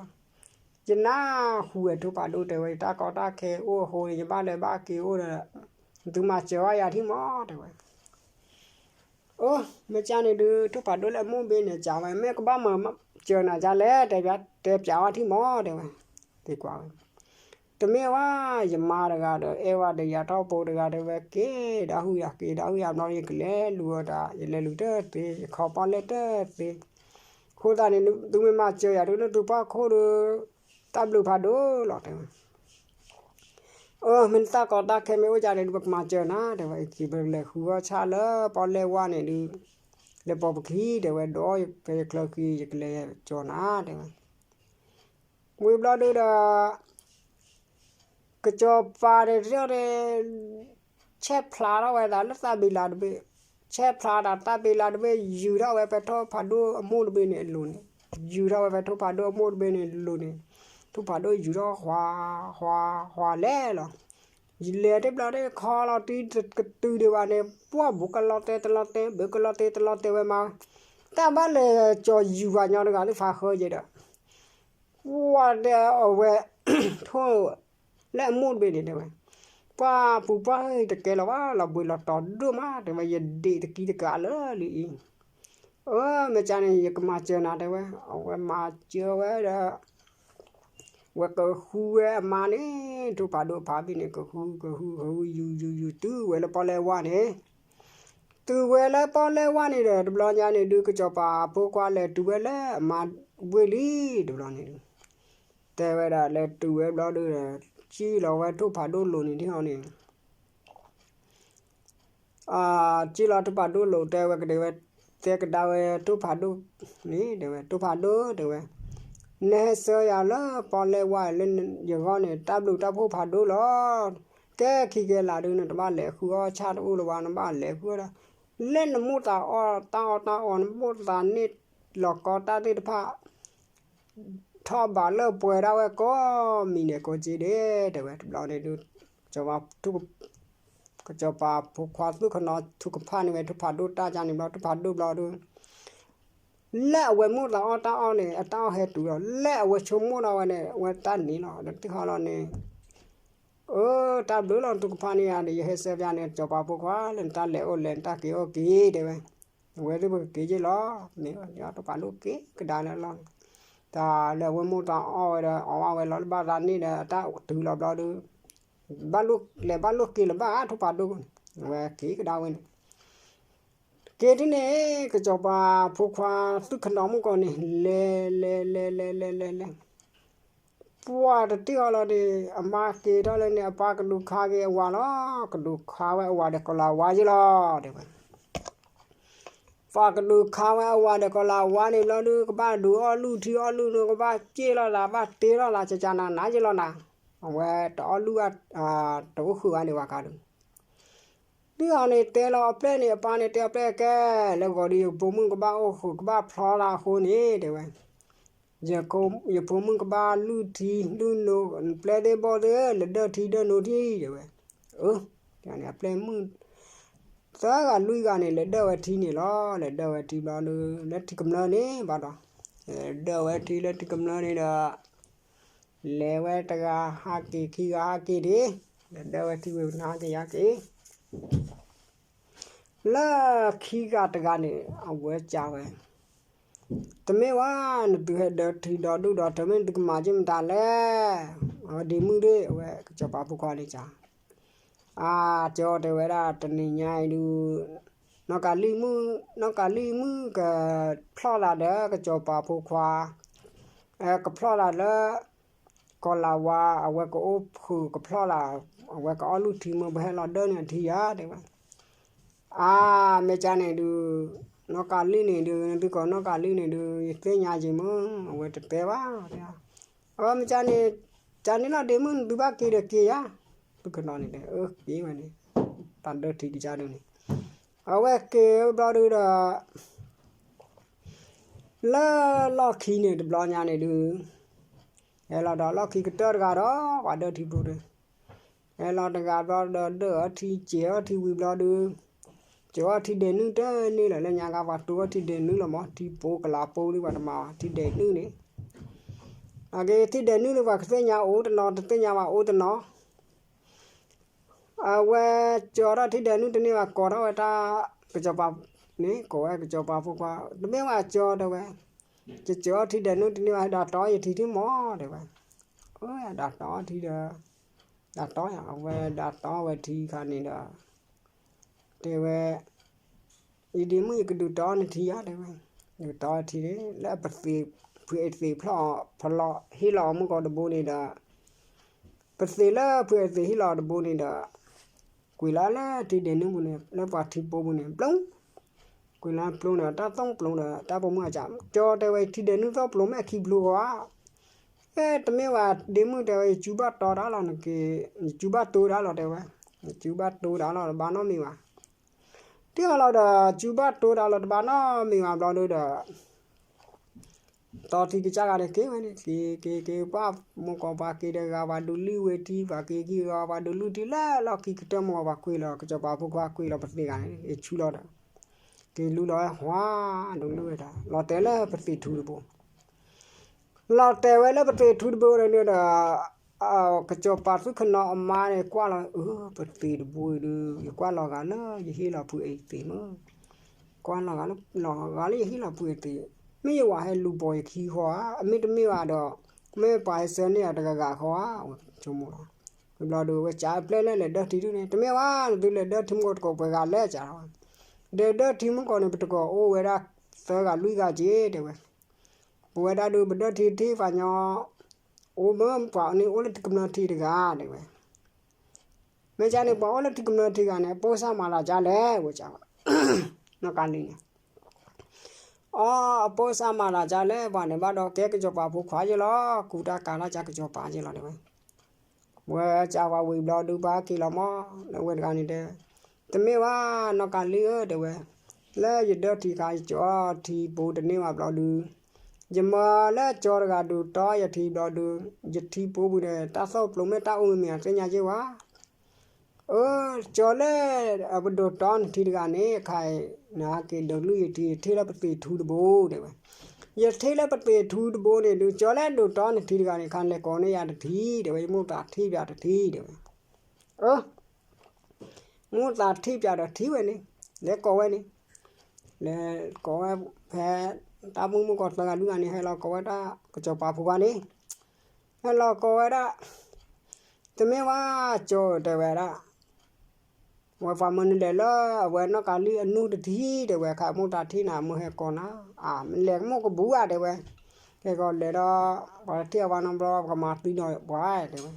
ယနၢ်ဟူဝဲထိၣ်ဖးဒိၣ်တဲဝဲ ယတၢ်ကီတၢ်ခဲအိၣ်အဃိန့ၣ် ယဘၣ်လဲၤဘၣ်က့ၤအိၣ်ဒီး သုမၤစၢၤဘၣ်ယၤထံၣ်မး တဲဝဲ အိ မ့ၢ်ကန့ၣ်ဒုး ထိၣ်ဖးဒိၣ်လၢအမိၢ်ဘ့ၣ်န့ၣ် ကးဝဲ မ့ၢ်ကဘၣ်မၤစၢၤနၤဒ်လဲၣ် တဲပျး တဲပျးဝဲထံၣ်မး တဲဝဲ သ့ကွၢ်ဝဲ တမ့ၢ်ဝဲ ယမါတဂၤဒီး အဲၣ်ဝဲဒီးယၤထီၣ်ဖိတဂၤ တဲဝဲ က့ၤဒၣ်ဟုၣ်ယၤ က့ၤဒၣ်ဟုၣ်ယၤ ဘျီယကလဲၤလူၤအီၤတၢ် ယလဲၤလူၤတသ့ ယခီပီၣ်လဲၣ်တသ့ အဃိသတးန့ၣ် သုမ့ၢ်မၤစၢၤယၤဒုး လၢသုပှၢ်ခိၣ်ဒီး တၢ်ဘျုးဖးဒိၣ်လီၤ တဲဝဲ အၢ မ့ၢ်နတၢ်ကီတၢ်ခဲမ့ၢ်အိၣ်ကန့ၣ်ဒုး ပကမၤစၢၤနၤ တဲဝဲ က့ၤပလဲၤဃုအီၣ်ဆၣ်လၢပီၣ်လဲၣ်ဝါန့ၣ်ဒုး လဲၤပိာ်ပခံ တဲဝဲ ဒီးဖဲယချၢခံ ယကလဲၤကၠီၤနၤ တဲဝဲ ဝံၤဘျီဒုးဒီး ကစီၤပၤန့ၣ် ဆဲးဖျါထီၣ်ဝဲဒၣ်လၢသးဘ့လးတဘ့ၣ် ဆဲးဖျါဒၣ်သးဘ့လးတဘ့ၣ် ယူၤထီၣ်ဝဲဖဲထိၣ်ဖးဒိၣ်အမိၢ်တဘ့ၣ်န့ၣ်အလိၤန့ၣ် ယူၤထီၣ်ဝဲဖဲထိၣ်ဖးဒိၣ်အမိၢ်တဘ့ၣ်န့ၣ်အလိၤန့ၣ် ထိၣ်ဖးဒိၣ်ယူၤထီၣ် ဃွါ ဃွါ ဃွါ လဲၤလီၤ ယလဲၤတဘျီတခီလီၤတံၢ်ကတုၤဒံးဘၣ်န့ၣ် ပှၢ်ဘူးကလီတဲတလီတဲ ဘူးကလီတဲတလီတဲဝဲမး တၢ်ဘၣ်လဲၤကၠီၤယူၤပှၤညီတဂၤလၢဖးဃၢယဲဒီး ပှၢ်တဲအဝဲ ထိၣ် လၢအမိၢ်တဘ့ၣ်န့ၣ်တဲဝဲ ပှၢ်ပူၤပှၢ်တကဲလီၤဘၣ် လီၤဘှံးလီၤတီၤဒိၣ်မး တဲဝဲ ယဒ့ၣ်တကံတကးလၢလံအံၤ အၢ မ့ၢ်ကန့ၣ် ယကမၤစၢၤနၤ တဲဝဲ အဝဲမၤစၢၤဝဲဒီး ဝဲကဃုဝဲအမါန့ၣ် ထိၣ်ဖးဒိၣ်ဖးဘ့ၣ်န့ၣ် ကဃု ကဃု ကဃု ယူၤ ယူၤ ယူၤ တုၤဝဲလၢပီၣ်လဲၣ်ဝါန့ၣ် တုၤဝဲလၢပီၣ်လဲၣ်ဝါန့ၣ်ဒီး တဘျီညါန့ၣ်ဒုး ကစီၤပၤဖိခွါလဲၤတုၤဝဲလၢအမါဝ့ၢ်လံ တဘျီန့ၣ်ဒုး တဲဝဲဒၣ်လဲၤတုၤဝဲဘျီဒုးဒီး စံၣ်လီၤဝဲထိၣ်ဖးဒိၣ်လိၤန့ၣ်ဒ်ဟီန့ၣ် စံၣ်လီၤထိၣ်ဖးဒိၣ်လိၤ တဲဝဲကဒဲဝဲ တဲကဒါဝဲထိၣ်ဖးဒိၣ်န့ၣ် တဲဝဲ ထိၣ်ဖးဒိၣ် တဲဝဲ နဟဲဆှၢယၤလၢပီၣ်လဲၣ်ဝါလၢယဂီၢ်န့ၣ် တၢ်ဘျုးတၢ်ဖှိၣ်ဖးဒိၣ်လီၤ. ကဲခံကဲလးဒုး နတဘၣ်လဲၤဃုအီၣ်ဆၣ်တအိၣ်လၢၤဘၣ် နဘၣ်လဲၤဃုဒီး လၢနမိၢ်သးအီၣ်တၢ်အီၣ်တၢ်အီ နမိၢ်သးန့ၢ်လီၤကီတၢ်သ့ၣ်တဖၣ် ထီၣ်ဘးလၢပှဲၤဒၣ်ဝဲကိးမံၤဒဲးကိးက့ဒဲး တဲဝဲ တဘျီန့ၣ်ဒုး ကစီၤပၤဖိခွါသူၣ်ခနီ ထုကဖၣ်န့ၢ်ဝဲထိၣ်ဖးဒိၣ်တၢ်ကန့ၣ်ဘျီ ထိၣ်ဖးဒိၣ်ဘျီဒုး လၢအဝဲမိၣ်သးအီၣ်တၢ်အီၣ်န့ၣ် အတၢ်အီၣ်ဟဲတုၤလီၤ, လၢအဝဲဆိကမိၣ်ဒီးဝဲန့ၣ် အဝဲတၢ်နံၤလီၤ, ဒီးတဟီလီၤန့ၣ်, အၢ, တၢ်ဘျုးလီၤ သုကဖးန့ၢ်ယၤဒီး ယဟဲဆှၢပျၢ်န့ၣ် ကစီၤပၤဖိခွါလၢနတၢ်လဲၤအိၣ်လဲၤ နတၢ်က့ၤအိၣ်က့ၤ တဲဝဲ, အဝဲသ့ၣ်ပကက့ၤက့ၤလီၤ, မ့ၢ်တပာ်လိၣ်က့ၤကဒါလၢလီၢ်န့ၣ်, တၢ်လၢအဝဲမိၣ်သးအီၣ်ဝဲဒီး အီၣ်ဝဲလီၤတဘၣ်သးန့ၣ်ဒီး အတၢ်တုၤလီၤဘျီဒီး ဘၣ်လိၣ်လဲၤဘၣ်လိၣ်က့ၤလၢၤဘၣ် ထိၣ်ဖးဒိၣ်န့ၣ်, အဝဲက့ၤကဒါဝဲန့ၣ်, က့ၤဒ်န့ၣ် ကစီၤပၤဖိခွါသုးခနီမုၣ်ကီၢ်န့ၣ် လဲၤလဲၤလဲၤလဲၤလဲၤလဲၤလဲၤ ပှၢ်တတ့ၢ်အီၤလီၤဒီး အမါက့ၤထီၣ်လၢန့ၣ် အပၢ်ကဒုးခါက့ၤအဝၤလီၤ, ကဒုးခါဝဲအဝၤဒီးကီၤလၤဝါယ့ၢ်လီၤ တဲဝဲ, ပှၢ်ကဒုးခါဝဲအဝၤဒီးကီၤလၤဝါန့ၣ်ဘျီဒုး ကဘၣ်ဒုးအီၣ်လုၢ်ထံအီၣ်လုၢ်နိ ကဘၣ်စ့ၢ်လီၤသး ဘၣ်တ့လီၤသး ကကနၤနၤယ့ၢ်လီၤနၤ, အဝဲတအီၣ်လုၢ် တအိၣ်ဃုာ်ဘၣ်န့ၣ်ဝဲခါဒုး ဒ်အီၤန့ၣ်တဲလီၤအပျဲၢ်န့ၣ် အပၢ်န့ၣ်တဲအပျဲၢ်ကဲ, လၢဂီၤဒီးယဖိမုၣ်ကဘၣ်အိၣ်ဃုာ် ကဘၣ်ဖျီသးအဃိန့ၣ် တဲဝဲ, ယဖိမုၣ်ကဘၣ်လုၢ်ထံလုၢ်နိ ပျဲၢ်သ့ၣ်ဘီၣ်သ့ၣ် လဲၤဒၢၣ်ထံဒၢၣ်နိထံ တဲဝဲ, အၢ, န့ၣ်အပျဲၢ်မုၣ် သၢဂၤလွံၢ်ဂၤန့ၣ် လဲၤဒၢၣ်ဝဲထံန့ၣ်လီၤ, လဲၤဒၢၣ်ဝဲထံဘျီဒုး လၢထံကမျၢၢ်န့ၣ်ဘၣ်ဒီး, လဲၤဒၢၣ်ဝဲထံလၢထံကမျၢၢ်န့ၣ်ဒီး လဲၤဝဲတဂၤဟးက့ၤ ခံဂၤဟးက့ၤဒံး, လဲၤဒၢၣ်ဝဲထံဝံၤ ဟးက့ၤယၤက့ၤ, လၢခံဂၤတဂၤန့ၣ် အဝဲကးဝဲ, တမ့ၢ်ဝဲ နသုဟဲဒၢထံဒီဒူၣ်ဒီး တမ့ၢ်နသုကမၤက့ၤမတၤလဲၣ်, အဝဲဒ့မုၣ်ဒ့ၣ် အဝဲကစီၤပၤဖိခွါန့ၣ်ကး အါ ကၠီတဲဝဲဒၣ် တနံၤညါအံၤဒုး နီၢ်ကၤလံၢ်မုၣ် နီၢ်ကၤလံၢ်မုၣ်ကဖျီၣ်သးဒီးကစီၤပၤဖိခွါ, ကဖျီၣ်သးလၢ ကီၤလၤဝါ အဝဲကအိၣ်ဖုးကဖျီၣ်သး, အဝဲကအီၣ်လုၢ်ထံမ့ၢ် ပဟဲလီၤဒၢၣ်န့ၢ်အထံဧါ တဲဝဲ. အါ မ့ၢ်ကါန့ၣ်ဒုး နီၢ်ကၤလံၢ်န့ၣ်ဒုး နသုကီးနီၢ်ကၤလံၢ်န့ၣ်ဒုး ယသ့ၣ်ညါယံၤမ့ၢ် အဝဲတတဲဘၣ် တဲ. အဝဲမ့ၢ်ကါန့ၣ် ကါန့ၣ်လီၤဒ့မုၣ် နသုဘၣ်က့ၤဒီးက့ၤယၤ, သုကနီၤန့ၣ်တဲ အၢ က့ၤဝဲန့ၣ် တၢ်ဒၢထံကစၢ်ဒုးန့ၣ် အဝဲက့ၤဝဲဘျီဒုးဒီး လၢလီၢ်ခံန့ၣ်တဘျီညါန့ၣ်ဒုး ဟဲလီၤဒီးလီၢ်ခံကတၢၢ်တဂၤဒီး ပှၤဒၢထံဖိဒုး ဟဲလီၤတဂၤဘျီဒီးဒၢၣ်အီထံစဲၤအီထံဝံၤဘျီဒုး စဲၤအီထံဒဲးနုၢ်တန့ၢ်လီၤ လၢညါဂၤပှၤတိၤအီထံဒဲးနုၢ်လီၤမး ထံပိကလၤပိလံပှၤတမၤထံဒဲးနုၢ်န့ၣ် အက့ၤထံဒဲးနုၢ်လံပှၤကသ့ၣ်ညါအိၣ်တနီၤ တသ့ၣ်ညါဘၣ်အိၣ်တနီၤ အဝဲကၠီထီၣ်ထံဒဲးနုၢ်တန့ၢ်ဘၣ် ကိးထီၣ်ဝဲတၢ် ကစီၤပၤန့ၣ် ကိးဝဲကစီၤပၤဖိခွါ တမ့ၢ်ဝဲကၠီတဲဝဲ ကစၢၤအီထံဒဲးနုၢ်တန့ၢ်ဘၣ် ဟဲဒၣ်တီယထံထံမီၢ်တဲဝဲ အဝဲဒၣ်တီထံဒီး ဒၣ်တီယၤ အဝဲဒၣ်တီဝဲထံခါန့ၣ်ဒီး တဲဝဲ ယဒ့မုၣ်ယကဒုးတီနထံယါတဲဝဲ ယကတီထံန့ၣ် လၢပသ့ၣ်ဖုအဲၣ်သ့ၣ်ဖျီၣ်ဖလီၢ်ဟ့ၣ်လီၤအီၤမုၢ်ကီၢ်တဘိန့ၣ်ဒီး ပသ့ၣ်လၢဖုအဲၣ်သ့ၣ်ဟ့ၣ်လီၤအီၤတဘိန့ၣ်ဒီး ကွံာ်လၢလၢထံဒဲးနုၢ်ပူၤန့ၣ် လၢပှၤထံပိပူၤန့ၣ် ပျိ ကွံာ်လၢပျိဒီးတၢ်သိၣ်ပျိဒီးတၢ်ပိာ်မုၣ်အစး ကၠီတဲဝဲထံဒဲးနုၢ်သိၣ်ပျိမ့ၢ်အခံဖျိဂီၤဧါ အဲ တမ့ၢ်ဘၣ် ဒ့မုၣ်တဲဝဲ ယစုဘၣ်တီတၢ်လီၤနက့ၤ ယစုဘၣ်တိတၢ်လီၤတဲဝဲ ယစုဘၣ်တိတၢ်လီၤတဘၣ်နီတမံၤဘၣ် တ့ၢ်အီၤလီၤဒီး စုဘၣ်တိတၢ်လီၤတဘၣ်နီတမံၤဘၣ်ဘျီဒုးဒီး တီထံကစၢ်ဂၤန့ၣ်က့ၤဝဲန့ၣ် က့ၤက့ၤက့ၤပှၢ်မုၢ်ကီၢ်ပှၤက့ၤတဂၤ ပှၤဒုးလုၢ်ဝဲထံ ပှၤက့ၤခံဂၤ ပှၤဒုးလုၢ်ထံလၢလီၢ်ခံကတၢၢ်မုၢ်ကီၢ်ပှၤကွံာ်လီၤ ကစီၤပၤဖိခွါကွံာ်လီၤပသ့ၣ်ဂၤန့ၣ် အဆူလီၤဒီး က့ၤလူလီၤဝဲဟွါ ဒုးလုၢ်ဝဲဒၣ် လီၤတဲာ်လၢပသ့ၣ်ထူတဘိ လီၤတဲာ်ဝဲလၢပသ့ၣ်ထူတဘိန့ၣ်ဒီး ကစီၤပၤသုခနီအမါန့ၣ် ကွၢ်လီၤ အၢ ပသ့ၣ်တဘိအံၤဒုး ယကွၢ်လီၤဂာ်လၢယဟ့ၣ်လီၤဖုအ့ၣ်သ့ၣ်မ့ၢ် ကွၢ်လီၤဂာ်လၢ လီၤဂာ်လၢယဟ့ၣ်လီၤဖုအ့ၣ်သ့ၣ် မ့ၢ်ယဝၤဟဲလူၤပိာ်ယခံဃီဧါ မ့တမ့ၢ်ဘၣ်ဒီး မ့ၢ်ပှၤဟဲဆှၢန့ၢ်အီၤတဂၤဂၤဃီဧါ ဝဲဆိကမိၣ်လီၤ ဝံၤဘျီဒုး ဝဲကးပျဲၢ်လၢလဲၤဒၢထံဒုးန့ၣ် တမ့ၢ်ဝဲ နသုလဲၤဒၢထံမုၢ်ကီၢ်တကိးပှဲၤဂၤလဲၣ်ကးလီၤ ဒီးဒၢထံမုၢ်ကီၢ်န့ၣ် ပတကိးအိၣ်ဝဲဒၣ်သၢဂၤလွံၢ်ဂၤက့ၤ တဲဝဲ ပဝဲဒၣ်ဒုး ပဒၢထံထံပှၤညီ အိၣ်မ့ၢ်ပှၤန့ၣ်အိၣ်လၢထံကမျၢၢ်ထံတဂၤ တဲဝဲ မ့ၢ်ကါန့ၣ် ပှၤအိၣ်လၢထံကမျၢၢ်ထံဂၤန့ၣ် အပိၢ်စၢ်မၤလၤကါလဲၣ် ဝဲကါ နီၢ်ကါလံၢ်န့ၣ် အီ အပိၢ်စၢ်မၤလၤကါလဲၣ် ပှၤန့ၣ်ဘၣ်ဒီးကဲကစီၤပၤဖိခွါယ့ၢ်လီၤ ကူတၢ်ကၤတၢ်ကၢကစီၤပၤယ့ၢ်လီၤ တဲဝဲ ဝဲကါပှၤဝံၤဘျီဒုးပှၤက့ၤလီၤမး လၢဝဲတဂၤန့ၣ်တဲ တမ့ၢ်ဝဲ နီၢ်ကါလံၢ်ဧၢ တဲဝဲ လၢယဒၢထံခါ ယစၢၤအီထံပိတန့ၢ်ဘၣ်ဘျီဒုး ယမၢလၢကၠီတဂၤဒုးတီယထံဘျီဒုး ယထံပိပူၤန့ၣ် တၢ်သိၣ်ပျိမ့ၢ်တၢ်အိၣ်မ့ၢ်မ့ၢ်အသ့ၣ်ညါက့ၤဝဲ အၢ ကၠီၤလၢ ပဒိၣ်တီနထံတဂၤန့ၣ် ခါအံၤ နဟဲက့ၤဒိးလုၢ်ယထံ ယထံၣ်လၢပသံးထူတဘိ တဲဝဲ. ယထံၣ်လၢပသံးထူတဘိန့ၣ်ဒုး ကၠီၤလၢဒိၣ်တီနထံတဂၤန့ၣ် ခါလဲၤကိးန့ၢ်ယၤတထံ တဲဝဲ, ယမိၢ်သးထံၣ်ပၠးတထံ တဲဝဲ. အၢ မိၢ်သးထံၣ်ပၠးဒီးထံၣ်ဝဲန့ၣ် လဲၤကိးဝဲန့ၣ်, လဲၤကိးဝဲဖဲ တၢ်မုၢ်မုၢ်ကီၢ်သၢဂၤလွံၢ်ဂၤန့ၣ် ဟဲလီၤကိးဝဲဒၣ် ကစီၤပၤဖိခွါန့ၣ်, ဟဲလီၤကိးဝဲဒၣ်, တမ့ၢ်ဝဲကၠီၤဧၢ တဲဝဲဒၣ်, ဝဲပှၤမၢနလဲၤလၢအဝဲနီၢ်ကၤလံၢ်အနူၢ်တထံ တဲဝဲ, ခါမိၢ်သးထံၣ်နၤ မိၢ်ဟဲကိးနၤ, အမ့ၢ်လဲၤကမိၣ်ကဘူးဧါ တဲဝဲ, ဟဲကီးလဲၤဒီး ပှၤတထံၣ်အဝဲနီတဘျီ ပကမၤသံနၤပှၤ တဲဝဲ,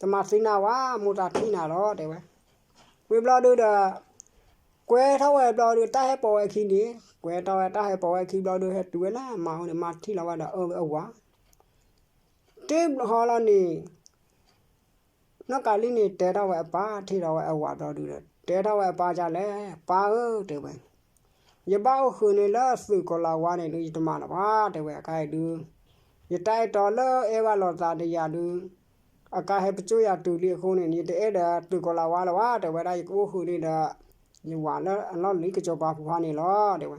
တမၤသံနၤဝဲ မိၢ်သးထံၣ်နၤလီၤ တဲဝဲ. ဝံၤဘျီဒုးဒီး ကွဲထီၣ်ဝဲဘျီဒုး တၢ်ဟဲပိာ်ဝဲအခံန့ၣ် ကွဲထီၣ်ဝဲတၢ်ဟဲပိာ်ဝဲအခံဘျီဒုး ဟဲတုၤဝဲလၢအမါအအိၣ်န့ၣ် မါထံၣ်လီၤဝဲဒီးအၢဝဲအဝၤ တဘျီဃီလီၤန့ၣ် နီၢ်ကၤလံၢ်န့ၣ် တဲထီၣ်ဝဲအပၢ် ထံၣ်ထီၣ်ဝဲအဝၤဘျီဒုးဒီး တဲထီၣ်ဝဲအပၢ်ဒ်လဲၣ်, ပၢ်ဧၢ တဲဝဲ, ယဘၣ်အိၣ်ဃုာ်န့ၣ်လၢသုးကီၤလၤဝါန့ၣ်ဒုး ယတမၤလၢၤဘၣ် တဲဝဲ, အခါအံၤဒုး ယတၢ်အဲၣ်တီလၢအဲၣ်ဘၣ်လိာ်သးဒီးယၤဒုး အကါဟဲပစိာ်ယၤတုၤလံအဃိန့ၣ် ယတအဲၣ်ဒီးသုးကီၤလၤဝါလၢၤဘၣ် တဲဝဲဒၣ်, ယကအိၣ်ဃုာ်န့ၣ်ဒီး ယဝၤလၢအလီၢ်လံၤကစီၤပၤဖိခွါန့ၣ်လီၤ တဲဝဲ.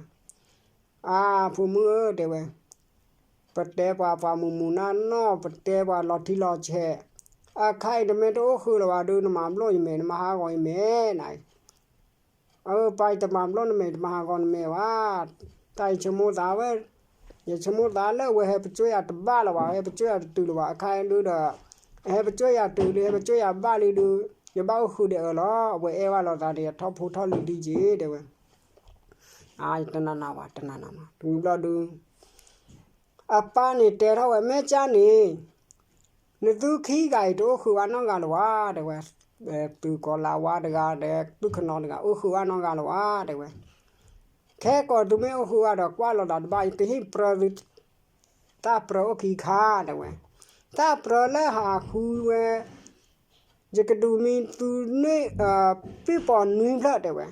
အါ ဖိမုၣ်ဧၢ တဲဝဲ, ပတဲပှၤပှၤမုာ်မုာ်နီၢ်နီၢ် ပတဲပှၤလီၤတံၢ်လီၤဆဲး, အခါအံၤနမ့ၢ်တအိၣ်ဃုာ်လၢၤဘၣ်ဒုး နမၤဘျီၣ်ယမဲာ် နမၤဟးဂီၤယမဲာ်နၤ, အၢ ပၢ် ယတမၤဘျီၣ်နမဲာ် တမၤဟးဂီၤနမဲာ်ဘၣ်, တၢ်အံၤဆိကမိၣ်သးဝဲ, ယဆိကမိၣ်သးလၢအဝဲဟဲပစိာ်ယၤတဘၣ်လၢၤဘၣ်, ဟဲပစိာ်ယၤတတုၤလၢၤဘၣ်, အခါအံၤဒုးဒီး ဟဲပစိာ်ယၤတုၤလံ ဟဲပစိာ်ယၤဘၣ်လံဒုး ယဘၣ်အိၣ်ဃုာ်ဒီးအၢလီၤ, အဝဲအဲၣ်ဘၣ်လိာ်သးဒီးယၤထီၣ်ဖိထီၣ်လံၤဒ်က့ၤ တဲဝဲ. အါ ယတနာ်နာ်ဘၣ် တနာ်နာ်ဘၣ် တဝံၤဘျီဒုး အပၢ်န့ၣ်တဲထီၣ်ဝဲ မ့ၢ်ကၢ်န့ၣ် နသုခံဂၤအံၤတအိၣ်ဃုာ်ဘၣ်နီတဂၤလၢၤဘၣ် တဲဝဲ, သုးကီၤလၤဝါတဂၤဒီး သုးခနီတဂၤ အိၣ်ဃုာ်ဘၣ်နီတဂၤလၢၤဘၣ် တဲဝဲ. ခဲကီးသုမ့ၢ်အိၣ်ဃုာ်ဘၣ်ဒီး ကွၢ်လိာ်သးတဘၣ် ယကဟ့ၣ်ပြၢသု တၢ်ပြၢအိၣ်ခံခါ တဲဝဲ, တၢ်ပြၢလၢဟးဃုဝဲ ယကဒုးမံသု ပံၣ်ပိာ်နွံဖျၢၣ် တဲဝဲ,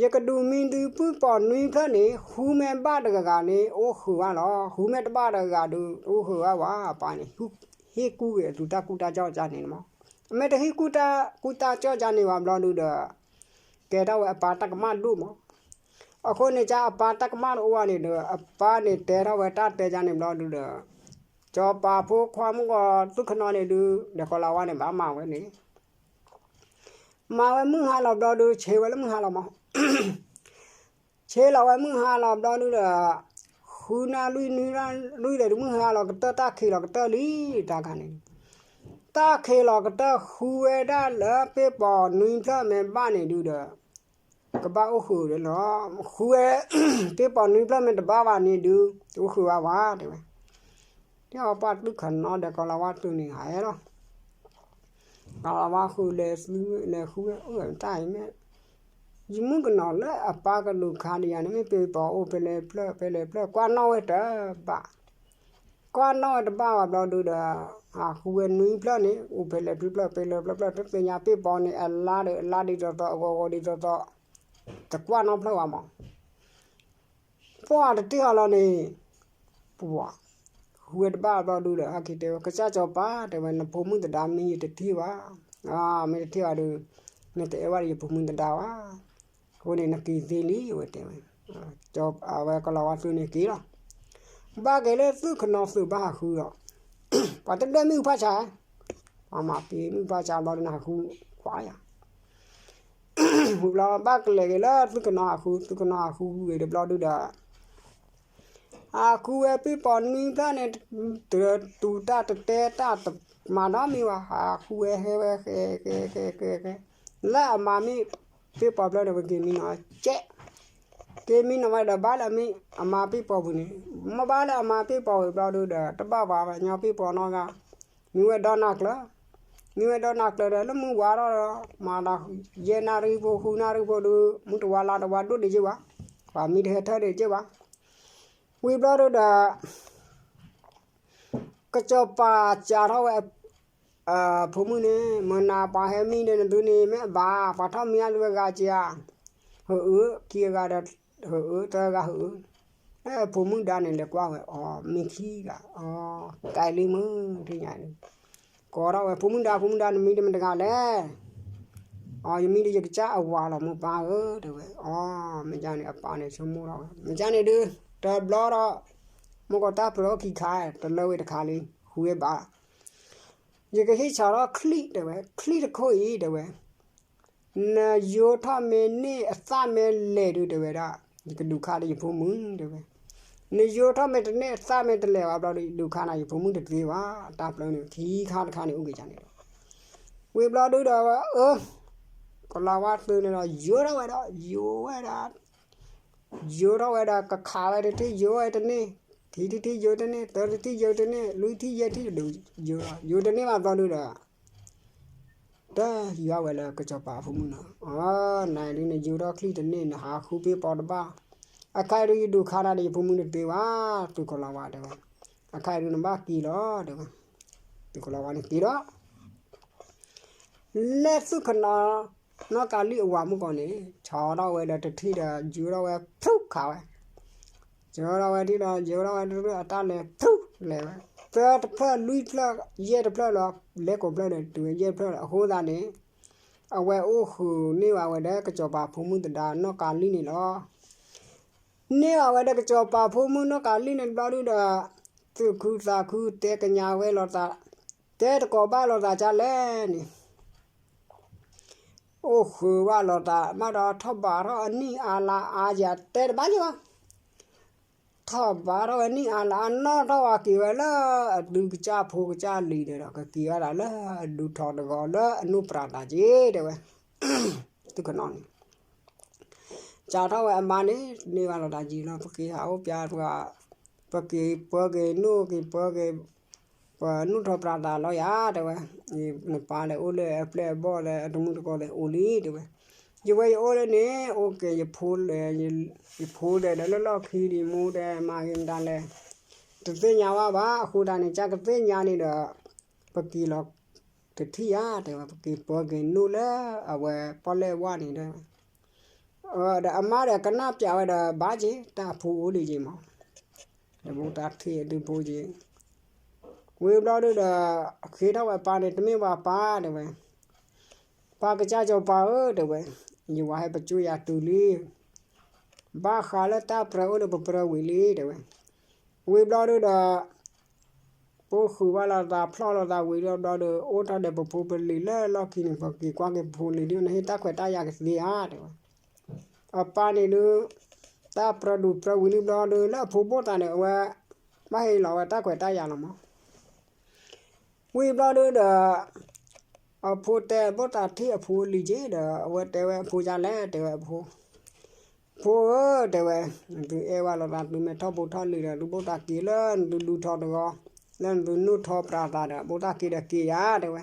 ယကဒုးမံသုပံၣ်ပိာ်နွံဖျၢၣ်န့ၣ် ဃုမ့ၢ်ဘၣ်တဂၤဂၤန့ၣ် အိၣ်ဃုာ်ဘၣ်လီၤ, ဃုမ့ၢ်တဘၣ်တဂၤဂၤဒီး တအိၣ်ဃုာ်ဘၣ်ဝဲ အပၢ်န့ၣ် ဟ့ၣ်ကူၣ်က့ၤအသုတၢ်ကူၣ်တၢ်ကၠီၣ်ကၠါန့ၣ်မး, အမ့ၢ်တဟ့ၣ်ကူၣ်တၢ်ကူၣ်တၢ်ကၠီၣ်ကၠါန့ၣ်ဘၣ်ဘျီဒုးဒီး ကဲထီၣ်ဝဲအပၢ်တၢ်ကမၣ်ဒိၣ်မး, အဃိန့ၣ် ကၢ်အပၢ်တၢ်ကမၣ်တအိၣ်ဘၣ်န့ၣ်ဒီး အပၢ်န့ၣ်တဲထီၣ်ဝဲတၢ်တဲကၢ်န့ၣ်ဘျီဒုးဒီး စီၤပၤဖိခွါမုၣ်ကီၢ်သုးခနီန့ၣ်ဒုး ဒီးကီၤလၤဝါန့ၣ် ဘၣ်မၤဝဲန့ၣ် မၤဝဲမုၢ်ဟါလီၤဘျီဒုး ဆ့ဝဲလၢမုၢ်ဟါလီၤမး, ဆ့လီၤဝဲမုၢ်ဟါလီၤဘျီဒုးဒီး ဃုနၣ်ရံၣ်နွံနၣ်ရံၣ်ဒီး မုၢ်ဟါလီၤကတၢၢ် တၢ်ခံးလီၤကတၢၢ်လံ တၢ်ခါန့ၣ်, တၢ်ခံးလီၤကတၢၢ် ဃုဝဲဒၣ်လၢပ့ၢ်ပိာ်နွံဖျၢၣ်မ့ၢ်ဘၣ်န့ၣ်ဒုးဒီး ကဘၣ်အိၣ်ဃုာ်ဒီးလီၤ, ဃုဝဲ ပ့ၢ်ပိာ်နွံဖျၢၣ်မ့ၢ်တဘၣ်ဘၣ်န့ၣ်ဒုး တအိၣ်ဃုာ်ဘၣ်ဝဲ တဲဝဲ. ဒီးပှၤသုးခနီဒီးကီၤလၤဝါသုးန့ၣ် ဟဲလီၤ, ကီၤလၤဝါဃုာ်လဲၤသုလဲၤဃုဝဲ အိၣ်ဝဲတၢ်အံၤမ့ၢ် ယမုၣ်ကနီၤလၢအပၢ်ကဒုးခါဒီးယၤန့ၣ် မ့ၢ်ပ့ၢ်ပိာ်အိၣ်ဖဲလဲၣ်ဖျၢၣ် ဖဲလဲၣ်ဖျၢၣ် ကွၢ်နီၣ်ဝဲတဘၣ်, ကွၢ်နီၣ်ဝဲတဘၣ်ဝဲဘျီဒုးဒီး ဟးဃုဝဲနွံဖျၢၣ်န့ၣ် အိၣ်ဖဲလဲၣ်ဖျၢၣ် ဖဲလဲၣ်ဖျၢၣ် တသ့ၣ်ညါ ပ့ၢ်ပိာ်န့ၣ် အလါဒီးအလါဒ်သိးသိး အဂီၤဂီၤဒ်သိးသိး တကွၢ်နီၣ်ဖျၢၣ်ဘၣ်မး ပှၢ်တတ့ၢ်ဟီလီၤန့ၣ် ပှၢ် ဃုဝဲတဘၣ်ဘျီဒုးဒီး ဟဲက့ၤတဲဝဲ ကစၢ်စီၤပၤ တဲဝဲ နဖိမုၣ်သဒါမ့ၢ်ယတထံၣ်ဘၣ်, မ့ၢ်တထံၣ်ဘၣ်ဒီး မ့ၢ်တအဲၣ်ဝဲဒီးယဖိမုၣ်သဒါဘၣ်, အဃိန့ၣ် နက့ၤသ့လံ အဝဲတဲဝဲ, အဝဲကီၤလၤဝါသုးန့ၣ်က့ၤလီၤ, ဘၣ်က့ၤလၢသုးခနီသုးဘၣ်ဟးဃုလီၤ, ပှၤတဒွဲၣ်မုၢ်ဖၣ်ဆါ ပှၤမၤပ့ၤမုၢ်ဖၣ်ဆါဘျီဒုး နဟးဃုကွၢ်ယၤ ဝံၤဘျီ ဘၣ်ကလဲၤက့ၤလၢသုးကနီၤဟးဃု သုးကနီၤဟးဃုဝံၤဒီးဘျီဒုးဒီး ဟးဃုဝဲပ့ၢ်ပိာ်နွံဖျၢၣ်န့ၣ် တူၢ်တၢ်တတဲတၢ်တမၤနီတမံၤဘၣ် ဟးဃုဝဲဟဲဝဲဃဲဃဲဃဲဃဲဃဲ လၢအမါမ့ၢ်ပ့ၢ်ပိာ်ဖျၢၣ်န့ၣ် ဝဲက့ၤမံနီၤကဲး က့ၤမံနီၤဝဲဒီးဘၣ်လၢအမ့ၢ်အမါပ့ၢ်ပိာ်ပူၤန့ၣ် မ့ၢ်ဘၣ်လၢအမါပ့ၢ်ပိာ်ဝံၤဘျီဒုးဒီး တဘၣ်ပှၤညီပ့ၢ်ပိာ်နီတဂၤ မံဝဲဒီနၢ်ကျၢၤ မံဝဲဒီနၢ်ကျၢၤဒီး လၢမုၢ်ဝါထီၣ်ဒီး မၤသးယဲၢ်နၣ်ရံၣ်ဖိ ဃုနၣ်ရံၣ်ဖိဒီး မုၢ်တဝါလါတဝါဒိၣ်ဒံးက့ၤဘၣ်, ပှၤမံတဟဲထၢၣ်ဒံးက့ၤဘၣ်. ဝံၤဘျီဒုးဒီး ကစီၤပၤစံးထီၣ်ဝဲ ဖိမုၣ်န့ၣ် မနၤပှၤဟဲမံဒီးနသုန့ၣ် မ့ၢ်အဘၣ် ပှၤထီၣ်မံအါလၢအဂၤက့ၤဧါ, ဟအၢ ခံအဂၤဒီး ဟအၢ သၢဂၤဟအၢ, ဖိမုၣ်ဒါန့ၣ်လဲၤကွၢ်ဝဲ အီ မ့ၢ်ခံဂၤ အီ ကဲလံမုၢ် ထံၣ်ညါန့ၣ် ကိးထီၣ်ဝဲ ဖိမုၣ်ဒါ ဖိမုၣ်ဒါ နမံတမတဂၤလဲၣ် အီ ယမံဒီးယကစၢ်အဝၤလီၤ မိၢ်ပၢ်ဧၢ တဲဝဲ. အီ မ့ၢ်ဒ်န့ၣ် အပၢ်န့ၣ်ဆိကမိၣ်ထီၣ်ဝဲ မ့ၢ်ဒ်န့ၣ်ဒုး တဘျီဒီး မိၢ်ကီၢ်တၢ်ပြၢအိၣ်ခံခါ တလၢဝံၤတခါလံ ဃုဝဲဘၣ် ယကဟ့ၣ်ဆီထီၣ်ချံၣ် တဲဝဲ, ချံၣ်တခိၣ်အံၤ တဲဝဲ, နယိထီၣ်မ့ၢ်န့ၢ်အသၣ်မ့ၢ်လဲၤဒုး တဲဝဲဒၣ်, ယကဒုးခါဒီးယဖိမုၣ် တဲဝဲ. နယိထီၣ်မ့ၢ်တန့ၢ်အသၣ်မ့ၢ်တလဲၤဘၣ်ဘျီဒီး ယဒုးခါနၤယဖိမုၣ်တသ့ဘၣ်. တၢ်ပြၢန့ၣ် ခံခါတခါန့ၣ် အိၣ်က့ၤကန့ၣ်ဒီး ဝံၤဘျီဒုးဒီး အၢ ကလၤဝါသုးန့ၣ်ဒီး ယိထီၣ်ဝဲဒီး ယိဝဲဒၣ် ယိထီၣ်ဝဲဒီး ကခးဝဲတထံၣ် ယိဝဲတန့ၢ်, ခံထံၣ်ထံၣ်ယိတန့ၢ်, သၢထံၣ်ထံၣ်ယိတန့ၢ်, လွံၢ်ထံၣ်ယဲၢ်ထံၣ်တဒုး ယိ ယိတန့ၢ်ဘၣ်ဘျီဒုးဒီး တၢ်ယွၤဝဲလၢကစီၤပၤအဖိမုၣ်နီၤ, အီ နဒုးနယိထီၣ်ချံၣ်တန့ၢ် နဟးဃုပ့ၤပိာ်တဘၣ်, အခါအံၤဒုးယဒုးခါနၤဒီးယဖိမုၣ်တသ့ဘၣ်, သုးကလၤဝါတဲဝဲ, အခါအံၤဒုးနဘၣ်က့ၤလီၤ တဲဝဲ, သုးကလၤဝါန့ၣ်က့ၤဒီး လဲၤသုးခနီၤ နီၢ်ကၤလံၣ်အဝၤမုၣ်ကီၢ်န့ၣ် ဆီထီၣ်ဝဲဒီးတထံၣ်ဒီး ယိထီၣ်ဝဲဖုခးဝဲ, ယိထီၣ်ဝဲထံၣ်ဒီး ယိထီၣ်ဝဲတထံၣ်အတၢ်လဲၤဖုလဲၤဝဲ, သၢတဖျၢၣ်လွံၢ်ဖျၢၣ်ယဲၢ်တဖျၢၣ်လီၤ, လဲၤကိးဖျၢၣ်ဒီးတုၤဝဲယဲၢ်တဖျၢၣ်လီၤ, အဃိသတးန့ၣ် အဝဲအိၣ်ဃုာ်န့ၢ်ဘၣ်ဝဲဒီးကစီၤပၤဖိမုၣ်သဒါနီၢ်ကၤလံၣ်န့ၣ်လီၤ. န့ၢ်ဘၣ်ဝဲဒီးကစီၤပၤဖိမုၣ်နီၢ်ကၤလံၣ်န့ၣ်တဘျီဒုးဒီး သူၣ်ခုသးခုတဲကညးဝဲလိာ်သး, တဲတကိးဘၣ်လိာ်သးဒ်လဲၣ်န့ၣ် အိၣ်ဃုာ်ဘၣ်လိာ်သး ဘၣ်ဒီးထီၣ်ဘးထီၣ်အနံၣ်အါလါအါယၤတဲတဘၣ်ယဘၣ်, ထီၣ်ဘးထီၣ်ဝဲနံၣ်အါလါအါ နီၣ်ထီၣ်ဝဲက့ၤဝဲလၢအဒုကစၢ်ဖိကစၢ်လံၤန့ၣ်ဒီး ကက့ၤဝဲဒၣ်လၢအဒုးထီၣ်တဂီၤလၢအနိၣ်ပြးသးက့ၤ တဲဝဲ, သုးခနီၤန့ၣ် စးထီၣ်ဝဲအမါန့ၣ် န့ၢ်ဘၣ်လိာ်သးယံာ်လီၤ ပက့ၤဟးအိၣ်ပျါပှၤ, ပက့ၤပၢက့ၤနိၣ်က့ၤပၢက့ၤ, ပနိၣ်ထီၣ်ပြးသးလီၤယၤ တဲဝဲ, နပၢ်လဲၤအိၣ်လၢအပျဲၢ်အဘီၣ်လၢ အတမူတကိးလဲၤအိၣ်လံ တဲဝဲ, ယဝဲယအိၣ်လၢန့ၣ် အိၣ်က့ၤယဖိလဲၣ်, ယဖိဒီးလၢလီၢ်ခံဒံး မိၢ်ဒီးမၤဂ့ၤမတၤလဲၣ်, တသ့ၣ်ညါဝဲဘၣ်, အဃိသတးန့ၣ် ကကသ့ၣ်ညါန့ၣ်ဒီး ပက့ၤလီၤတထံၣ်ဧါ တဲဝဲ, ပက့ၤပၢက့ၤနိၣ်လၢအဝဲပီၣ်လဲၣ်ဝါန့ၣ်ဒီး ဒီးအမါဒီးကနၣ်ပျးဝဲဒီး ဘၣ်က့ၤ တၢ်အဖိအိၣ်ဒံးက့ၤမး, ဒီးဘိးတၢ်ထံၣ်အဒုးဖိက့ၤ, ဝံၤဘျီဒုးဒီး ဃ့ထီၣ်ဝဲပၢ်န့ၣ် တမ့ၢ်ပှၤပၢ် တဲဝဲ, ပၢ်ကစၢ်စီၤပၤဧၢ တဲဝဲ, ယဝၤဟဲပစိာ်ယၤတုၤလံ, ဘၣ်ဃးလၢတၢ်ပြၢအိၣ်ဒီးပပြၢဝံၤလံ တဲဝဲ, ဝံၤဘျီဒုးဒီး ပအိၣ်ဃုာ်ဘၣ်လိာ်သးဖျီၣ်လိာ်သးဝံၤဒီးဘျီဒီး အိၣ်ထီၣ်ဒီးပဖိပလံၤလၢလီၢ်ခံန့ၣ် ပက့ၤကွၢ်က့ၤပဖိလံၤဒ် နဟ့ၣ်တၢ်ခွဲးတၢ်ယာ်ကသ့ဧါ တဲဝဲ, အပၢ်န့ၣ်ဒုး တၢ်ပြၢဒုးပြၢဝံၤလံဘျီဒုး လၢအဖိဘိၣ်သးန့ၣ် အဝဲ ဘၣ်ဟ့ၣ်လီၤဝဲတၢ်ခွဲးတၢ်ယာ်လီၤမး ဝံၤဘျီဒုးဒီး အဖိတဲဘိၣ်သးထံၣ်အဖိလံၤက့ၤဒီး အဝဲတဲဝဲအဖိဒ်လဲၣ် တဲဝဲအဖိ, ဖိဧၢ တဲဝဲ, နသုအဲၣ်ဝဲလိာ်သး သုမ့ၢ်ထီၣ်ဖိထီၣ်လံၤဒီး သုဘိၣ်သးက့ၤလၢနသုဒုးထီၣ်တဂီၤ, လၢနသုနိၣ်ထီၣ်ပြးသးဒီး ဘိၣ်သးက့ၤဒီးက့ၤယၤ တဲဝဲ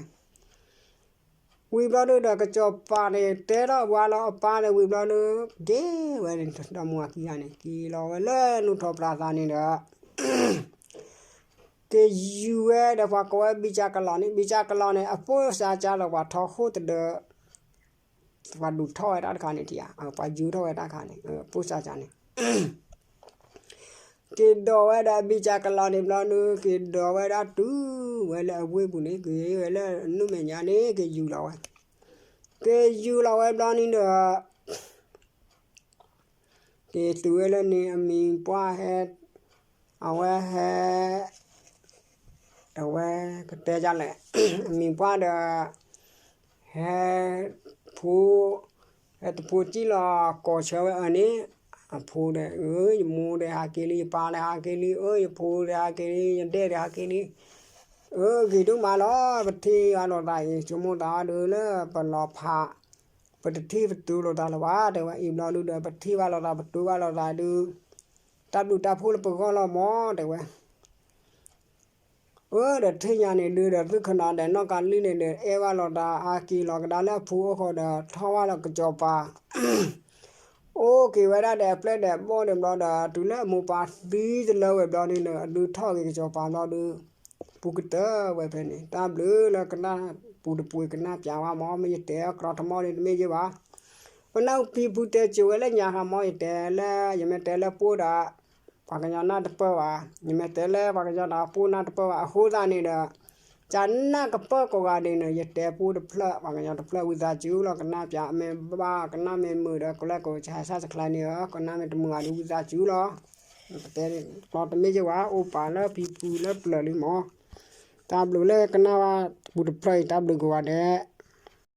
ဝံၤဘျီဒုးဒီး ကစီၤပၤန့ၣ် တဲထီၣ်ဝါလီၤအပၢ်န့ၣ် ဝံၤဘျီဒုး က့ၤဝဲန့ၣ် ဒီမါဝၤခံဂၤန့ၣ် က့ၤလီၤဝဲလၢနူၢ်ထီၣ်ပြးသးန့ၣ်ဒီး က့ၤယူၤဝဲဒီးပှၤကိးဝဲဘံၣ်ကၠၢ်ကလီၤန့ၣ် ဘံၣ်ကၠၢ်ကလီၤန့ၣ် အပိၢ်စၢ်ကၠၢ်လီၤ ပှၤထီဃိၣ်တဒၢ ပှၤဒုးထီၣ်ဝဲတၢ်တခါန့ၣ် ထံၣ်ဧါ ပှၤယူၤထီၣ်ဝဲတၢ်တခါန့ၣ် ပိၢ်စၢ်ကၠၢ်န့ၣ် က့ၤဒိးဝဲဒၣ်ဘံၣ်ကၠၢ်ကလီၤန့ၣ်ဘျီဒုး က့ၤဒိးဝဲဒၣ်တုၤဝဲလၢအဝ့ၢ်ပူၤန့ၣ် က့ၤဝဲလၢနူၢ်မဲာ်ညါန့ၣ် က့ၤယူၤလီၤဝဲ က့ၤယူၤလီၤဝဲဘျီန့ၣ်ဒီး က့ၤတုၤဝဲလၢန့ၣ် အမံၤပှၢ်ဟဲ အဝဲဟဲ အဝဲကတဲဒ်လဲၣ် အမံၤပှၢ်ဒီး ဟဲ ဖိ ဟဲတဖိစံၣ်လီၤ ကိးဆၢဝဲအန့ၣ် အဖိဒီး အၢ ယမိၢ်ဒီးဟးက့ၤလံ ယပၢ်ဒီးဟးက့ၤလံ အၢ ယဖိဒီးဟးက့ၤလံ ယဒဲၣ်ဒီးဟးက့ၤလံ အၢ ဂ့ၤဒိၣ်မးလီၤ ပထံၣ်ဘၣ်လိာ်သးအံၤ ဆိကမိၣ်သးအီၤဒုးလၢပလီၤဖး ပတထံၣ်ပတုၤလိာ်သးလၢၤဘၣ် တဲဝဲ အံၤဘျီဒုးဒီး ပထံၣ်ဘၣ်လိာ်သး ပတုၤဘၣ်လိာ်သးဒုး တၢ်ဘျုးတၢ်ဖှိၣ်လၢပဂီၢ်လီၤမး တဲဝဲ အၢ ဒီးထံၣ်ညါန့ၣ်ဒုးဒီး သုးခိၣ်နၢ်ဒီးနီၢ်ကးလံၣ်န့ၣ်ဒီး အဲၣ်ဘၣ်လိာ်သးအါက့ၤလီၤကဒါလၢအဖိအိၣ်ဃီဒီး ထီၣ်ဘၣ်လီၤကစီၤပၤ အိၣ်က့ၤဝဲဒၣ်ဒီးအပျဲၢ်ဒီးအဘီၣ်ဒီးဘျီဒီး တုၤလၢအမိၢ်ပၢ်သံတလၢဝဲဘျီဒုးဒီး အဒုးထီၣ်က့ၤကစီၤပၤဘျီဒုး ပူၤကတၢၢ်ဝဲဖဲန့ၣ် တၢ်ဘျုးလၢကနၣ်ပူၤတပူၤကနၣ်ပျးဝဲမး မ့ၢ်ယတဲအကြၢးတမီၢ်န့ၣ် တမ့ၢ်ယဲဘၣ် ပနၢ်ပံၤပူၤတဲစိၤဝဲလၢညါဃီမး ယတဲလၢ ယမ့ၢ်တဲလၢပှိၢ်ဒီး ပှၤကညီနၢ်တပၢၢ်ဘၣ် ယမ့ၢ်တဲလၢပှၤကညီဒီးပှိၢ်နၢ်တပၢၢ်ဘၣ် အဃိသတးန့ၣ်ဒီး ကနၣ်ကပၢၢ်ကိးဂၤဒဲးန့ၣ် ယတဲပူတဖျၢၣ် ပှၤကညီတဖျၢၣ်ဝံသးစူၤလီၤ ကနၣ်ပၠးမ့ၢ်ဘၣ် ကနၣ်မ့ၢ်မုာ်ဒီး ကလဲၤကိးဆါဆၣ်တခါန့ၣ်ဧၢ ကနၣ်မ့ၢ်တမုာ်ဂၤဒီးဝံသးစူၤလီၤ. ပတဲကျီတမ့ၢ်ယဝဲ အိၣ်ပာ်လၢဖံဖုလၢပျၢၤလံမး. တၢ်ဘျုးလၢကနၣ်ဝဲပူတဖျၢၣ်အံၤ တၢ်ဘျုးကိးဂၤဒဲး